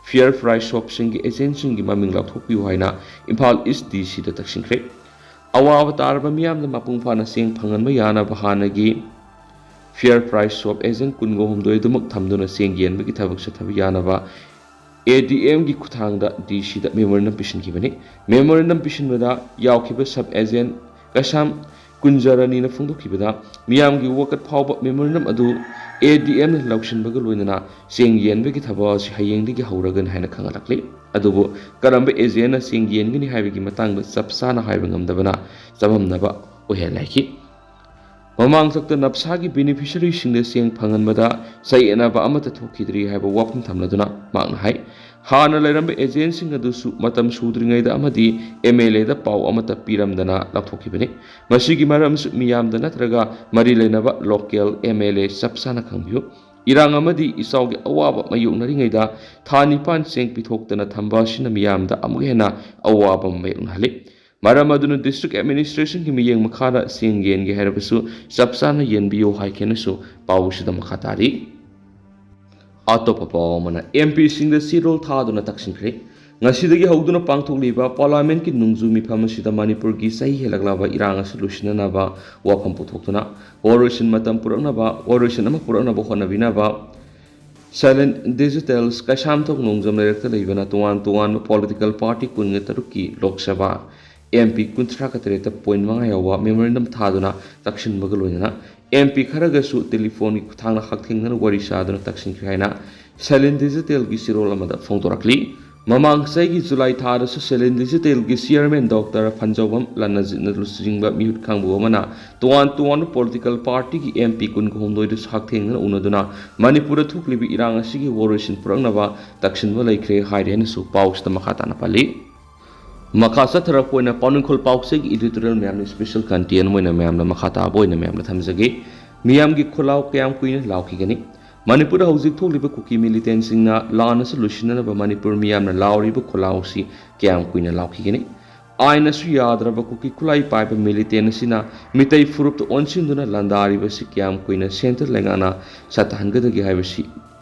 ꯐꯤꯌꯔ ꯄ꯭ꯔꯥꯏꯁ ꯁꯣꯞꯁꯤꯡꯒꯤ ꯑꯦꯖꯦꯟꯁꯤꯡꯒꯤ ꯃꯃꯤꯡ ꯂꯥꯎꯊꯣꯛꯄꯤꯌꯨ ꯍꯥꯏꯅ ꯏꯝꯐꯥꯜ ꯏꯁ ꯗꯤ ꯁꯤꯗ ꯇꯛꯁꯤꯟꯈ꯭ꯔꯦ꯫ ꯑꯋꯥꯕ ꯇꯥꯔꯕ ꯃꯤꯌꯥꯝꯗ ꯃꯄꯨꯡ ꯐꯥꯅ ꯆꯦꯡ ꯐꯪꯍꯟꯕ ꯌꯥꯅꯕ ꯍꯥꯟꯅꯒꯤ ꯐꯤꯌꯔ ꯄ꯭ꯔꯥꯏꯁ ꯁꯣꯞ ꯑꯦꯖꯦꯟ ꯀꯨꯟꯒ ꯍꯨꯝꯗꯣꯏ ꯑꯗꯨꯃꯛ ꯊꯝꯗꯨꯅ ꯆꯦꯡ ꯌꯦꯟꯕꯒꯤ ꯊꯕꯛ ꯆꯠꯊꯕ ꯌꯥꯅꯕ ꯑꯦ ꯗꯤ ꯑꯦꯝꯒꯤ ꯈꯨꯠꯊꯥꯡꯗ ꯗꯤ ꯁꯤꯗ ꯃꯦꯃꯣꯔꯦꯟꯗꯝ ꯄꯤꯁꯤꯟꯈꯤꯕꯅꯤ꯫ ꯃꯦꯃꯣꯔꯦꯟꯗꯝ ꯄꯤꯁꯤꯟꯕꯗ ꯌꯥꯎꯈꯤꯕ ꯁꯕ ꯑꯦꯖꯦꯟ ꯀꯩꯁꯥꯝ ꯀꯨꯟꯖꯔꯥꯅꯤꯅ ꯐꯣꯡꯗꯣꯛꯈꯤꯕꯗ, ꯃꯤꯌꯥꯝꯒꯤ ꯋꯥꯀꯠ ꯐꯥꯎꯕ ꯃꯦꯃꯣꯔꯦꯟꯗꯝ ꯑꯗꯨ ꯑꯦ ꯗꯤ ꯑꯦꯝꯅ ꯂꯧꯁꯤꯟꯕꯒ ꯂꯣꯏꯅꯅ ꯆꯦꯡ ꯌꯦꯟꯕꯒꯤ ꯊꯕꯛ ꯑꯁꯤ ꯍꯌꯦꯡꯗꯒꯤ ꯍꯧꯔꯒꯅꯤ ꯍꯥꯏꯅ ꯈꯪꯍꯜꯂꯛꯂꯤ꯫ ꯑꯗꯨꯕꯨ ꯀꯔꯝꯕ ꯑꯦꯖꯦꯟꯅ ꯆꯦꯡ ꯌꯦꯟꯒꯅꯤ ꯍꯥꯏꯕꯒꯤ ꯃꯇꯥꯡꯗ ꯆꯞ ꯆꯥꯅ ꯍꯥꯏꯕ ꯉꯝꯗꯕꯅ ꯆꯃꯝꯅꯕ ꯑꯣꯏꯍꯜꯂꯦ ꯍꯥꯏꯈꯤ꯫ ꯃꯃꯥꯡ ꯆꯛꯇ ꯅꯞꯁꯥꯒꯤ ꯕꯦꯅꯤꯐꯤꯁꯔꯤꯁꯤꯡꯗ ꯆꯦꯡ ꯐꯪꯍꯟꯕꯗ ꯆꯌꯦꯠꯅꯕ ꯑꯃꯠꯇ ꯊꯣꯛꯈꯤꯗ꯭ꯔꯤ ꯍꯥꯏꯕ ꯋꯥꯐꯝ ꯊꯝꯂꯗꯨꯅ ꯃꯍꯥꯛꯅ ꯍꯥꯏ, ꯍꯥꯟꯅ ꯂꯩꯔꯝꯕ ꯑꯦꯖꯦꯟꯁꯤꯡ ꯑꯗꯨꯁꯨ ꯃꯇꯝ ꯁꯨꯗ꯭ꯔꯤꯉꯩꯗ ꯑꯃꯗꯤ ꯑꯦꯝ ꯑꯦꯜ ꯑꯦꯗ ꯄꯥꯎ ꯑꯃꯠꯇ ꯄꯤꯔꯝꯗꯅ ꯂꯥꯎꯊꯣꯛꯈꯤꯕꯅꯤ꯫ ꯃꯁꯤꯒꯤ ꯃꯔꯝꯁꯨ ꯃꯤꯌꯥꯝꯗ ꯅꯠꯇ꯭ꯔꯒ ꯃꯔꯤ ꯂꯩꯅꯕ ꯂꯣꯀꯦꯜ ꯑꯦꯝ ꯑꯦꯜ ꯑꯦ ꯆꯞ ꯆꯥꯅ ꯈꯪꯕꯤꯌꯨ꯫ ꯏꯔꯥꯡ ꯑꯃꯗꯤ ꯏꯆꯥꯎꯒꯤ ꯑꯋꯥꯕ ꯃꯥꯌꯣꯛꯅꯔꯤꯉꯩꯗ ꯊꯥ ꯅꯤꯄꯥꯟ ꯆꯦꯡ ꯄꯤꯊꯣꯛꯇꯅ ꯊꯝꯕ ꯑꯁꯤꯅ ꯃꯤꯌꯥꯝꯗ ꯑꯃꯨꯛ ꯍꯦꯟꯅ ꯑꯋꯥꯕ ꯑꯃ ꯃꯥꯌꯣꯛꯅꯍꯜꯂꯤ꯫ ꯃꯔꯝ ꯑꯗꯨꯅ ꯗꯤꯁꯇ꯭ꯔꯤꯛ ꯑꯦꯗꯃꯤꯅꯤꯁꯇ꯭ꯔꯦꯁꯟꯒꯤ ꯃꯤꯠꯌꯦꯡ ꯃꯈꯥꯗ ꯆꯦꯡ ꯌꯦꯟꯒꯦ ꯍꯥꯏꯔꯕꯁꯨ ꯆꯞ ꯆꯥꯅ ꯌꯦꯟꯕꯤꯌꯨ ꯍꯥꯏꯈꯤꯅꯁꯨ ꯄꯥꯎ ꯑꯁꯤꯗ ꯃꯈꯥ ꯇꯥꯔꯤ꯫ ꯑꯇꯣꯞꯄ ꯄꯥꯎ ꯑꯃꯅ, ꯑꯦꯝ ꯄꯤꯁꯤꯡꯗ ꯆꯦꯔꯣꯜ ꯊꯥꯗꯨꯅ ꯇꯛꯁꯤꯟꯈ꯭ꯔꯦ꯫ ꯉꯁꯤꯗꯒꯤ ꯍꯧꯗꯨꯅ ꯄꯥꯡꯊꯣꯛꯂꯤꯕ ꯄꯥꯔꯂꯥꯃꯦꯟꯠꯀꯤ ꯅꯣꯡꯖꯨ ꯃꯤꯐꯝ ꯑꯁꯤꯗ ꯃꯅꯤꯄꯨꯔꯒꯤ ꯆꯍꯤ ꯍꯦꯜꯂꯛꯂꯕ ꯏꯔꯥꯡ ꯑꯁꯤ ꯂꯣꯏꯁꯤꯟꯅꯅꯕ ꯋꯥꯐꯝ ꯄꯨꯊꯣꯛꯇꯨꯅ ꯋꯥꯔꯣꯏꯁꯤꯟ ꯃꯇꯝ ꯄꯨꯔꯛꯅꯕ, ꯋꯥꯔꯣꯏꯁꯤꯟ ꯑꯃ ꯄꯨꯔꯛꯅꯕ ꯍꯣꯠꯅꯕꯤꯅꯕ ꯁꯥꯏꯂꯦꯟ ꯗꯤꯖꯤꯇꯦꯜꯁ ꯀꯩꯁꯥꯝꯊꯣꯡ ꯅꯣꯡꯖꯝ ꯂꯩꯔꯛꯇ ꯂꯩꯕꯅ ꯇꯣꯉꯥꯟ ꯇꯣꯉꯥꯟꯕ ꯄꯣꯂꯤꯇꯤꯀꯦꯜ ꯄꯥꯔꯇꯤ ꯀꯨꯟꯒ ꯇꯔꯨꯛꯀꯤ ꯂꯣꯛ ꯁꯚꯥ ꯑꯦꯝ ꯄꯤ ꯀꯨꯟꯊ꯭ꯔꯥꯒ ꯇꯔꯦꯠꯇ ꯄꯣꯏꯟꯠ ꯃꯉꯥ ꯌꯥꯎꯕ ꯃꯦꯃꯣꯔꯦꯟꯗꯝ ꯊꯥꯗꯨꯅ ꯇꯛꯁꯤꯟꯕꯒ ꯂꯣꯏꯅꯅ ꯑꯦꯝ ꯄꯤ ꯈꯔꯒꯁꯨ ꯇꯦꯂꯤꯐꯣꯟꯒꯤ ꯈꯨꯠꯊꯥꯡꯗ ꯍꯛꯊꯦꯡꯅꯅ ꯋꯥꯔꯤ ꯁꯥꯗꯨꯅ ꯇꯛꯁꯤꯟꯈ꯭ꯔꯦ ꯍꯥꯏꯅ ꯁꯥꯏꯂꯦꯟ ꯗꯤꯖꯤꯇꯦꯜꯒꯤ ꯆꯦꯔꯣꯜ ꯑꯃꯗ ꯐꯣꯡꯗꯣꯔꯛꯂꯤ꯫ ꯃꯃꯥꯡ ꯆꯍꯤꯒꯤ ꯖꯨꯂꯥꯏ ꯊꯥꯗꯁꯨ ꯁꯦꯂꯦꯟ ꯗꯤꯖꯤꯇꯦꯜꯒꯤ ꯆꯤꯌꯔꯃꯦꯟ ꯗꯣꯛꯇꯔ ꯐꯟꯖꯧꯕꯝ ꯂꯟꯅꯖꯤꯠꯅ ꯂꯨꯆꯤꯡꯕ ꯃꯤꯍꯨꯠ ꯀꯥꯡꯕꯨ ꯑꯃꯅ ꯇꯣꯉꯥꯟ ꯇꯣꯉꯥꯟꯕ ꯄꯣꯂꯤꯇꯤꯀꯦꯜ ꯄꯥꯔꯇꯤꯒꯤ ꯑꯦꯝ ꯄꯤ ꯀꯨꯟ ꯍꯨꯝꯗꯣꯏꯗꯁꯨ ꯍꯛꯊꯦꯡꯅꯅ ꯎꯅꯗꯨꯅ ꯃꯅꯤꯄꯨꯔꯗ ꯊꯣꯛꯂꯤꯕ ꯏꯔꯥꯡ ꯑꯁꯤꯒꯤ ꯋꯥꯔꯣꯏꯁꯤꯟ ꯄꯨꯔꯛꯅꯕ ꯇꯛꯁꯤꯟꯕ ꯂꯩꯈ꯭ꯔꯦ ꯍꯥꯏꯔꯤ ꯍꯥꯏꯅꯁꯨ ꯄꯥꯎꯁꯤꯗ ꯃꯈꯥ ꯇꯥꯅ ꯄꯜꯂꯤ꯫ ꯃꯈꯥ ꯆꯠꯊꯔꯛꯄ ꯑꯣꯏꯅ ꯄꯥꯎꯅꯤꯡꯈꯣꯜ ꯄꯥꯎꯆꯦꯒꯤ ꯏꯗꯤꯇꯣꯔꯤꯌꯦꯜ ꯃꯌꯥꯝꯅ ꯁ꯭ꯄꯦꯁꯦꯜ ꯀꯟꯇꯦꯟ ꯑꯣꯏꯅ ꯃꯌꯥꯝꯅ ꯃꯈꯥ ꯇꯥꯕ ꯑꯣꯏꯅ ꯃꯌꯥꯝꯅ ꯊꯝꯖꯒꯦ꯫ ꯃꯤꯌꯥꯝꯒꯤ ꯈꯣꯜꯂꯥꯎ ꯀꯌꯥꯝ ꯀꯨꯏꯅ ꯂꯥꯎꯈꯤꯒꯅꯤ? ꯃꯅꯤꯄꯨꯔꯗ ꯍꯧꯖꯤꯛ ꯊꯣꯛꯂꯤꯕ ꯀꯨꯀꯤ ꯃꯤꯂꯤꯇꯦꯟꯁꯤꯡꯅ ꯂꯥꯟ ꯑꯁꯤ ꯂꯣꯏꯁꯤꯟꯅꯅꯕ ꯃꯅꯤꯄꯨꯔ ꯃꯤꯌꯥꯝꯅ ꯂꯥꯎꯔꯤꯕ ꯈꯣꯜꯂꯥꯎ ꯑꯁꯤ ꯀꯌꯥꯝ ꯀꯨꯏꯅ ꯂꯥꯎꯈꯤꯒꯅꯤ? ꯑꯥꯏꯟ ꯑꯁꯨ ꯌꯥꯗ꯭ꯔꯕ ꯀꯨꯀꯤ ꯈꯨꯠꯂꯥꯏ ꯄꯥꯏꯕ ꯃꯤꯂꯤꯇꯦꯟ ꯑꯁꯤꯅ ꯃꯤꯇꯩ ꯐꯨꯔꯨꯞꯇ ꯑꯣꯟꯁꯤꯟꯗꯨꯅ ꯂꯥꯟꯗꯥꯔꯤꯕꯁꯤ ꯀꯌꯥꯝ ꯀꯨꯏꯅ ꯁꯦꯟꯇꯔ ꯂꯩꯉꯥꯛꯅ ꯆꯠꯊꯍꯟꯒꯗꯒꯦ ꯍꯥꯏꯕꯁꯤ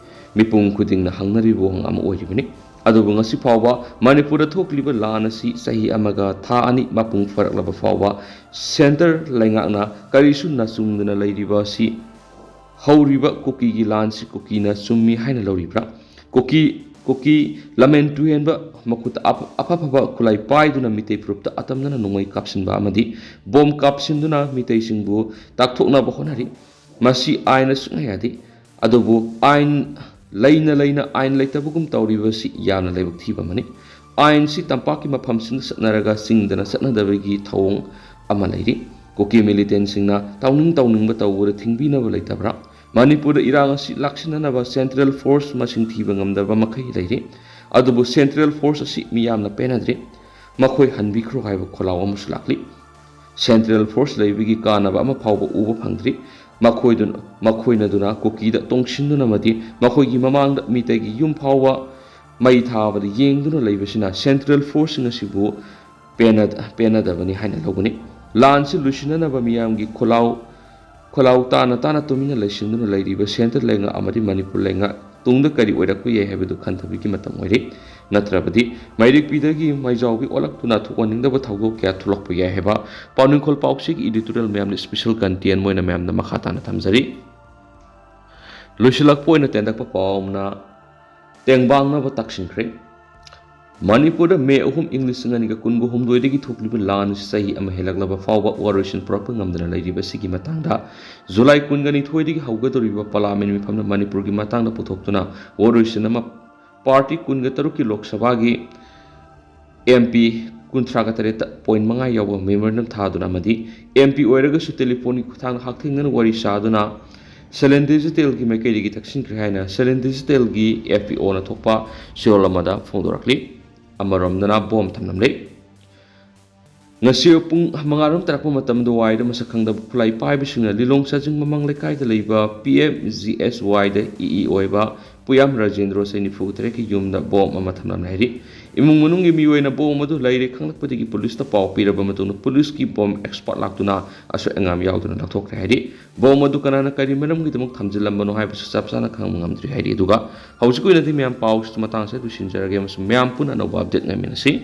ꯃꯤꯄꯨꯝ ꯈꯨꯗꯤꯡꯅ ꯍꯪꯅꯔꯤꯕ ꯋꯥꯍꯪ ꯑꯃ ꯑꯣꯏꯔꯤꯕꯅꯤ꯫ ꯑꯗꯨꯕꯨ ꯉꯁꯤ ꯐꯥꯎꯕ ꯃꯅꯤꯄꯨꯔꯗ ꯊꯣꯛꯂꯤꯕ ꯂꯥꯟ ꯑꯁꯤ ꯆꯍꯤ ꯑꯃꯒ ꯊꯥ ꯑꯅꯤ ꯃꯄꯨꯡ ꯐꯥꯔꯛꯂꯕ ꯐꯥꯎꯕ ꯁꯦꯟꯇꯔ ꯂꯩꯉꯥꯛꯅ ꯀꯔꯤꯁꯨ ꯅꯆꯨꯡꯗꯅ ꯂꯩꯔꯤꯕ ꯑꯁꯤ ꯍꯧꯔꯤꯕ ꯀꯨꯀꯤꯒꯤ ꯂꯥꯟꯁꯤ ꯀꯨꯀꯤꯅ ꯆꯨꯝꯃꯤ ꯍꯥꯏꯅ ꯂꯧꯔꯤꯕ꯭ꯔꯥ? ꯀꯨꯀꯤ, ꯀꯨꯀꯤ ꯂꯃꯦꯟ ꯇꯨꯍꯦꯟꯕ ꯃꯈꯨꯠꯇ ꯑꯐ-, ꯑꯐ ꯑꯐꯕ ꯈꯨꯠꯂꯥꯏ ꯄꯥꯏꯗꯨꯅ ꯃꯤꯇꯩ ꯐꯨꯔꯨꯞꯇ ꯑꯇꯝꯅꯅ ꯅꯣꯡꯃꯩ ꯀꯥꯞꯁꯤꯟꯕ ꯑꯃꯗꯤ ꯕꯣꯝ ꯀꯥꯞꯁꯤꯟꯗꯨꯅ ꯃꯤꯇꯩꯁꯤꯡꯕꯨ ꯇꯥꯛꯊꯣꯛꯅꯕ ꯍꯣꯠꯅꯔꯤ꯫ ꯃꯁꯤ ꯑꯥꯏꯟꯅ ꯁꯨꯡꯌꯥ ꯌꯥꯗꯦ꯫ ꯑꯗꯨꯕꯨ ꯑꯥꯏꯟ ꯂꯩꯅ ꯂꯩꯅ ꯑꯥꯏꯟ ꯂꯩꯇꯕꯒꯨꯝ ꯇꯧꯔꯤꯕꯁꯤ ꯌꯥꯝꯅ ꯂꯥꯏꯕꯛ ꯊꯤꯕ ꯑꯃꯅꯤ꯫ ꯑꯥꯏꯟꯁꯤ ꯇꯝꯄꯥꯛꯀꯤ ꯃꯐꯝꯁꯤꯡꯗ ꯆꯠꯅꯔꯒ ꯆꯤꯡꯗꯅ ꯆꯠꯅꯗꯕꯒꯤ ꯊꯧꯑꯣꯡ ꯑꯃ ꯂꯩꯔꯤ꯫ ꯀꯨꯀꯤ ꯃꯤꯂꯤꯇꯦꯟꯁꯤꯡꯅ ꯇꯧꯅꯤꯡ ꯇꯧꯅꯤꯡꯕ ꯇꯧꯕꯗ ꯊꯤꯡꯕꯤꯅꯕ ꯂꯩꯇꯕ꯭ꯔꯥ? ꯃꯅꯤꯄꯨꯔꯗ ꯏꯔꯥꯡ ꯑꯁꯤ ꯂꯥꯛꯁꯤꯟꯅꯅꯕ ꯁꯦꯟꯇ꯭ꯔꯦꯜ ꯐꯣꯔꯁ ꯃꯁꯤꯡ ꯊꯤꯕ ꯉꯝꯗꯕ ꯃꯈꯩ ꯂꯩꯔꯤ꯫ ꯑꯗꯨꯕꯨ ꯁꯦꯟꯇ꯭ꯔꯦꯜ ꯐꯣꯔꯁ ꯑꯁꯤ ꯃꯤꯌꯥꯝꯅ ꯄꯦꯟꯅꯗ꯭ꯔꯤ꯫ ꯃꯈꯣꯏ ꯍꯟꯕꯤꯈ꯭ꯔꯣ ꯍꯥꯏꯕ ꯈꯣꯜꯂꯥꯎ ꯑꯃꯁꯨ ꯂꯥꯛꯂꯤ꯫ ꯁꯦꯟꯇ꯭ꯔꯦꯜ ꯐꯣꯔꯁ ꯂꯩꯕꯒꯤ ꯀꯥꯟꯅꯕ ꯑꯃ ꯐꯥꯎꯕ ꯎꯕ ꯐꯪꯗ꯭ꯔꯤ꯫ ꯃꯈꯣꯏꯗꯨꯅ, ꯃꯈꯣꯏꯅꯗꯨꯅ ꯀꯨꯀꯤꯗ ꯇꯣꯡꯁꯤꯟꯗꯨꯅ ꯑꯃꯗꯤ ꯃꯈꯣꯏꯒꯤ ꯃꯃꯥꯡꯗ ꯃꯤꯇꯩꯒꯤ ꯌꯨꯝ ꯐꯥꯎꯕ ꯃꯩ ꯊꯥꯕꯗ ꯌꯦꯡꯗꯨꯅ ꯂꯩꯕꯁꯤꯅ ꯁꯦꯟꯇ꯭ꯔꯦꯜ ꯐꯣꯔꯁꯁꯤꯡ ꯑꯁꯤꯕꯨ ꯄꯦꯟꯅ-, ꯄꯦꯟꯅꯗꯕꯅꯤ ꯍꯥꯏꯅ ꯂꯧꯒꯅꯤ꯫ ꯂꯥꯟꯁꯤ ꯂꯣꯏꯁꯤꯟꯅꯅꯕ ꯃꯤꯌꯥꯝꯒꯤ ꯈꯣꯜꯂꯥꯎ, ꯈꯣꯜꯂꯥꯎ ꯇꯥꯅ ꯇꯥꯅ ꯇꯨꯃꯤꯟꯅ ꯂꯩꯁꯤꯟꯗꯨꯅ ꯂꯩꯔꯤꯕ ꯁꯦꯟꯇ꯭ꯔꯦꯜ ꯂꯩꯉꯥꯛ ꯑꯃꯗꯤ ꯃꯅꯤꯄꯨꯔ ꯂꯩꯉꯥꯛ ꯇꯨꯡꯗ ꯀꯔꯤ ꯑꯣꯏꯔꯛꯄ ꯌꯥꯏ ꯍꯥꯏꯕꯗꯨ ꯈꯟꯊꯕꯒꯤ ꯃꯇꯝ ꯑꯣꯏꯔꯦ꯫ ꯅꯠꯇ꯭ꯔꯕꯗꯤ ꯃꯩꯔꯤꯛꯄꯤꯗꯒꯤ ꯃꯩꯖꯥꯎꯕꯤ ꯑꯣꯜꯂꯛꯇꯨꯅ ꯊꯣꯛꯍꯟꯅꯤꯡꯗꯕ ꯊꯧꯗꯣꯛ ꯀꯌꯥ ꯊꯣꯛꯂꯛꯄ ꯌꯥꯏ ꯍꯥꯏꯕ ꯄꯥꯎꯅꯤꯡꯈꯣꯜ ꯄꯥꯎꯆꯦꯒꯤ ꯏꯗꯤꯇꯣꯔꯤꯌꯦꯜ ꯃꯌꯥꯝꯅ ꯁ꯭ꯄꯦꯁꯦꯜ ꯀꯟꯇꯦꯟ ꯑꯣꯏꯅ ꯃꯌꯥꯝꯗ ꯃꯈꯥ ꯇꯥꯅ ꯊꯝꯖꯔꯤ꯫ ꯂꯣꯏꯁꯤꯜꯂꯛꯄ ꯑꯣꯏꯅ ꯇꯦꯟꯇꯛꯄ ꯄꯥꯎ ꯑꯃꯅ ꯇꯦꯡꯕꯥꯡꯅꯕ ꯇꯛꯁꯤꯟꯈ꯭ꯔꯦ꯫ ꯃꯅꯤꯄꯨꯔꯗ ꯃꯦ ꯑꯍꯨꯝ, ꯏꯪ ꯂꯤꯁꯤꯡ ꯑꯅꯤꯒ ꯀꯨꯟꯒ ꯍꯨꯝꯗꯣꯏꯗꯒꯤ ꯊꯣꯛꯂꯤꯕ ꯂꯥꯟ ꯑꯁꯤ ꯆꯍꯤ ꯑꯃ ꯍꯦꯜꯂꯛꯂꯕ ꯐꯥꯎꯕ ꯋꯥꯔꯣꯏꯁꯤꯟ ꯄꯨꯔꯛꯄ ꯉꯝꯗꯅ ꯂꯩꯔꯤꯕ ꯑꯁꯤꯒꯤ ꯃꯇꯥꯡꯗ ꯖꯨꯂꯥꯏ ꯀꯨꯟꯒ ꯅꯤꯊꯣꯏꯗꯒꯤ ꯍꯧꯒꯗꯧꯔꯤꯕ ꯄꯥꯔꯂꯥꯃꯦꯟ ꯃꯤꯐꯝꯗ ꯃꯅꯤꯄꯨꯔꯒꯤ ꯃꯇꯥꯡꯗ ꯄꯨꯊꯣꯛꯇꯨꯅ ꯋꯥꯔꯣꯏꯁꯤꯟ ꯑꯃ ꯄꯥꯔꯇꯤ ꯀꯨꯟꯒ ꯇꯔꯨꯛꯀꯤ ꯂꯣꯛ ꯁꯚꯥꯒꯤ ꯑꯦꯝ ꯄꯤ ꯀꯨꯟꯊ꯭ꯔꯥꯒ ꯇꯔꯦꯠꯇ ꯄꯣꯏꯟ ꯃꯉꯥ ꯌꯥꯎꯕ ꯃꯦꯃꯣꯔꯦꯟꯗꯝ ꯊꯥꯗꯨꯅ ꯑꯃꯗꯤ ꯑꯦꯝ ꯄꯤ ꯑꯣꯏꯔꯒꯁꯨ ꯇꯦꯂꯤꯐꯣꯟꯒꯤ ꯈꯨꯠꯊꯥꯡꯗ ꯍꯛꯊꯦꯡꯅꯅ ꯋꯥꯔꯤ ꯁꯥꯗꯨꯅ ꯁꯦꯂꯦꯟ ꯗꯤꯖꯤꯇꯦꯜꯒꯤ ꯃꯥꯏꯀꯩꯗꯒꯤ ꯇꯛꯁꯤꯟꯈ꯭ꯔꯦ ꯍꯥꯏꯅ ꯁꯦꯂꯦꯟ ꯗꯤꯖꯤꯇꯦꯜꯒꯤ ꯑꯦꯐ ꯄꯤ ꯑꯣꯅ ꯊꯣꯛꯄ ꯁꯤꯑꯣꯜ ꯑꯃꯗ ꯐꯣꯡꯗꯣꯔꯛꯂꯤ꯫ ꯑꯃꯔꯣꯝꯗꯅ ꯕꯣꯝ ꯊꯝꯂꯝꯂꯦ꯫ ꯉꯁꯤ ꯄꯨꯡ ꯃꯉꯥꯔꯣꯝ ꯇꯥꯔꯛꯄ ꯃꯇꯝ ꯑꯗꯨꯋꯥꯏꯗ ꯃꯁꯛ ꯈꯪꯗꯕ ꯈꯨꯠꯂꯥꯏ ꯄꯥꯏꯕꯁꯤꯡꯅ ꯂꯤꯂꯣꯡ ꯆꯥꯖꯤꯡ ꯃꯃꯥꯡ ꯂꯩꯀꯥꯏꯗ ꯂꯩꯕ ꯄꯤ ꯑꯦꯝ ꯖꯤ ꯑꯦꯁ ꯋꯥꯏꯗ ꯏ ꯏ ꯑꯣꯏꯕ ꯄꯨꯌꯥꯝ ꯔꯥꯖꯦꯟꯗ꯭ꯔꯣ, ꯆꯍꯤ ꯅꯤꯐꯨ ꯇꯔꯦꯠꯀꯤ ꯌꯨꯝꯗ ꯕꯣꯝ ꯑꯃ ꯊꯝꯂꯝꯂꯦ ꯍꯥꯏꯔꯤ꯫ ꯏꯃꯨꯡ ꯃꯅꯨꯡꯒꯤ ꯃꯤꯑꯣꯏꯅ ꯕꯣꯝ ꯑꯗꯨ ꯂꯩꯔꯦ ꯈꯪꯂꯛꯄꯗꯒꯤ ꯄꯨꯂꯤꯁꯇ ꯄꯥꯎ ꯄꯤꯔꯕ ꯃꯇꯨꯡꯗ ꯄꯨꯂꯤꯁꯀꯤ ꯕꯣꯝ ꯑꯦꯛꯁꯄꯥꯔꯠ ꯂꯥꯛꯇꯨꯅ ꯑꯁꯣꯏ ꯑꯉꯥꯝ ꯌꯥꯎꯗꯅ ꯂꯧꯊꯣꯛꯈ꯭ꯔꯦ ꯍꯥꯏꯔꯤ꯫ ꯕꯣꯝ ꯑꯗꯨ ꯀꯅꯥꯅ ꯀꯔꯤ ꯃꯔꯝꯒꯤꯗꯃꯛ ꯊꯝꯖꯤꯜꯂꯝꯕꯅꯣ ꯍꯥꯏꯕꯁꯨ ꯆꯞ ꯆꯥꯅ ꯈꯪꯕ ꯉꯝꯗ꯭ꯔꯤ ꯍꯥꯏꯔꯤ꯫ ꯑꯗꯨꯒ ꯍꯧꯖꯤꯛꯀꯤ ꯑꯣꯏꯅꯗꯤ ꯃꯌꯥꯝ ꯄꯥꯎꯁꯤ ꯃꯇꯥꯡꯁꯤꯗ ꯂꯣꯏꯁꯤꯟꯖꯔꯒꯦ ꯑꯃꯁꯨꯡ ꯃꯌꯥꯝ ꯄꯨꯟꯅ ꯑꯅꯧꯕ ꯑꯞꯗꯦꯠ ꯉꯥꯏꯃꯤꯟꯅꯁꯤ꯫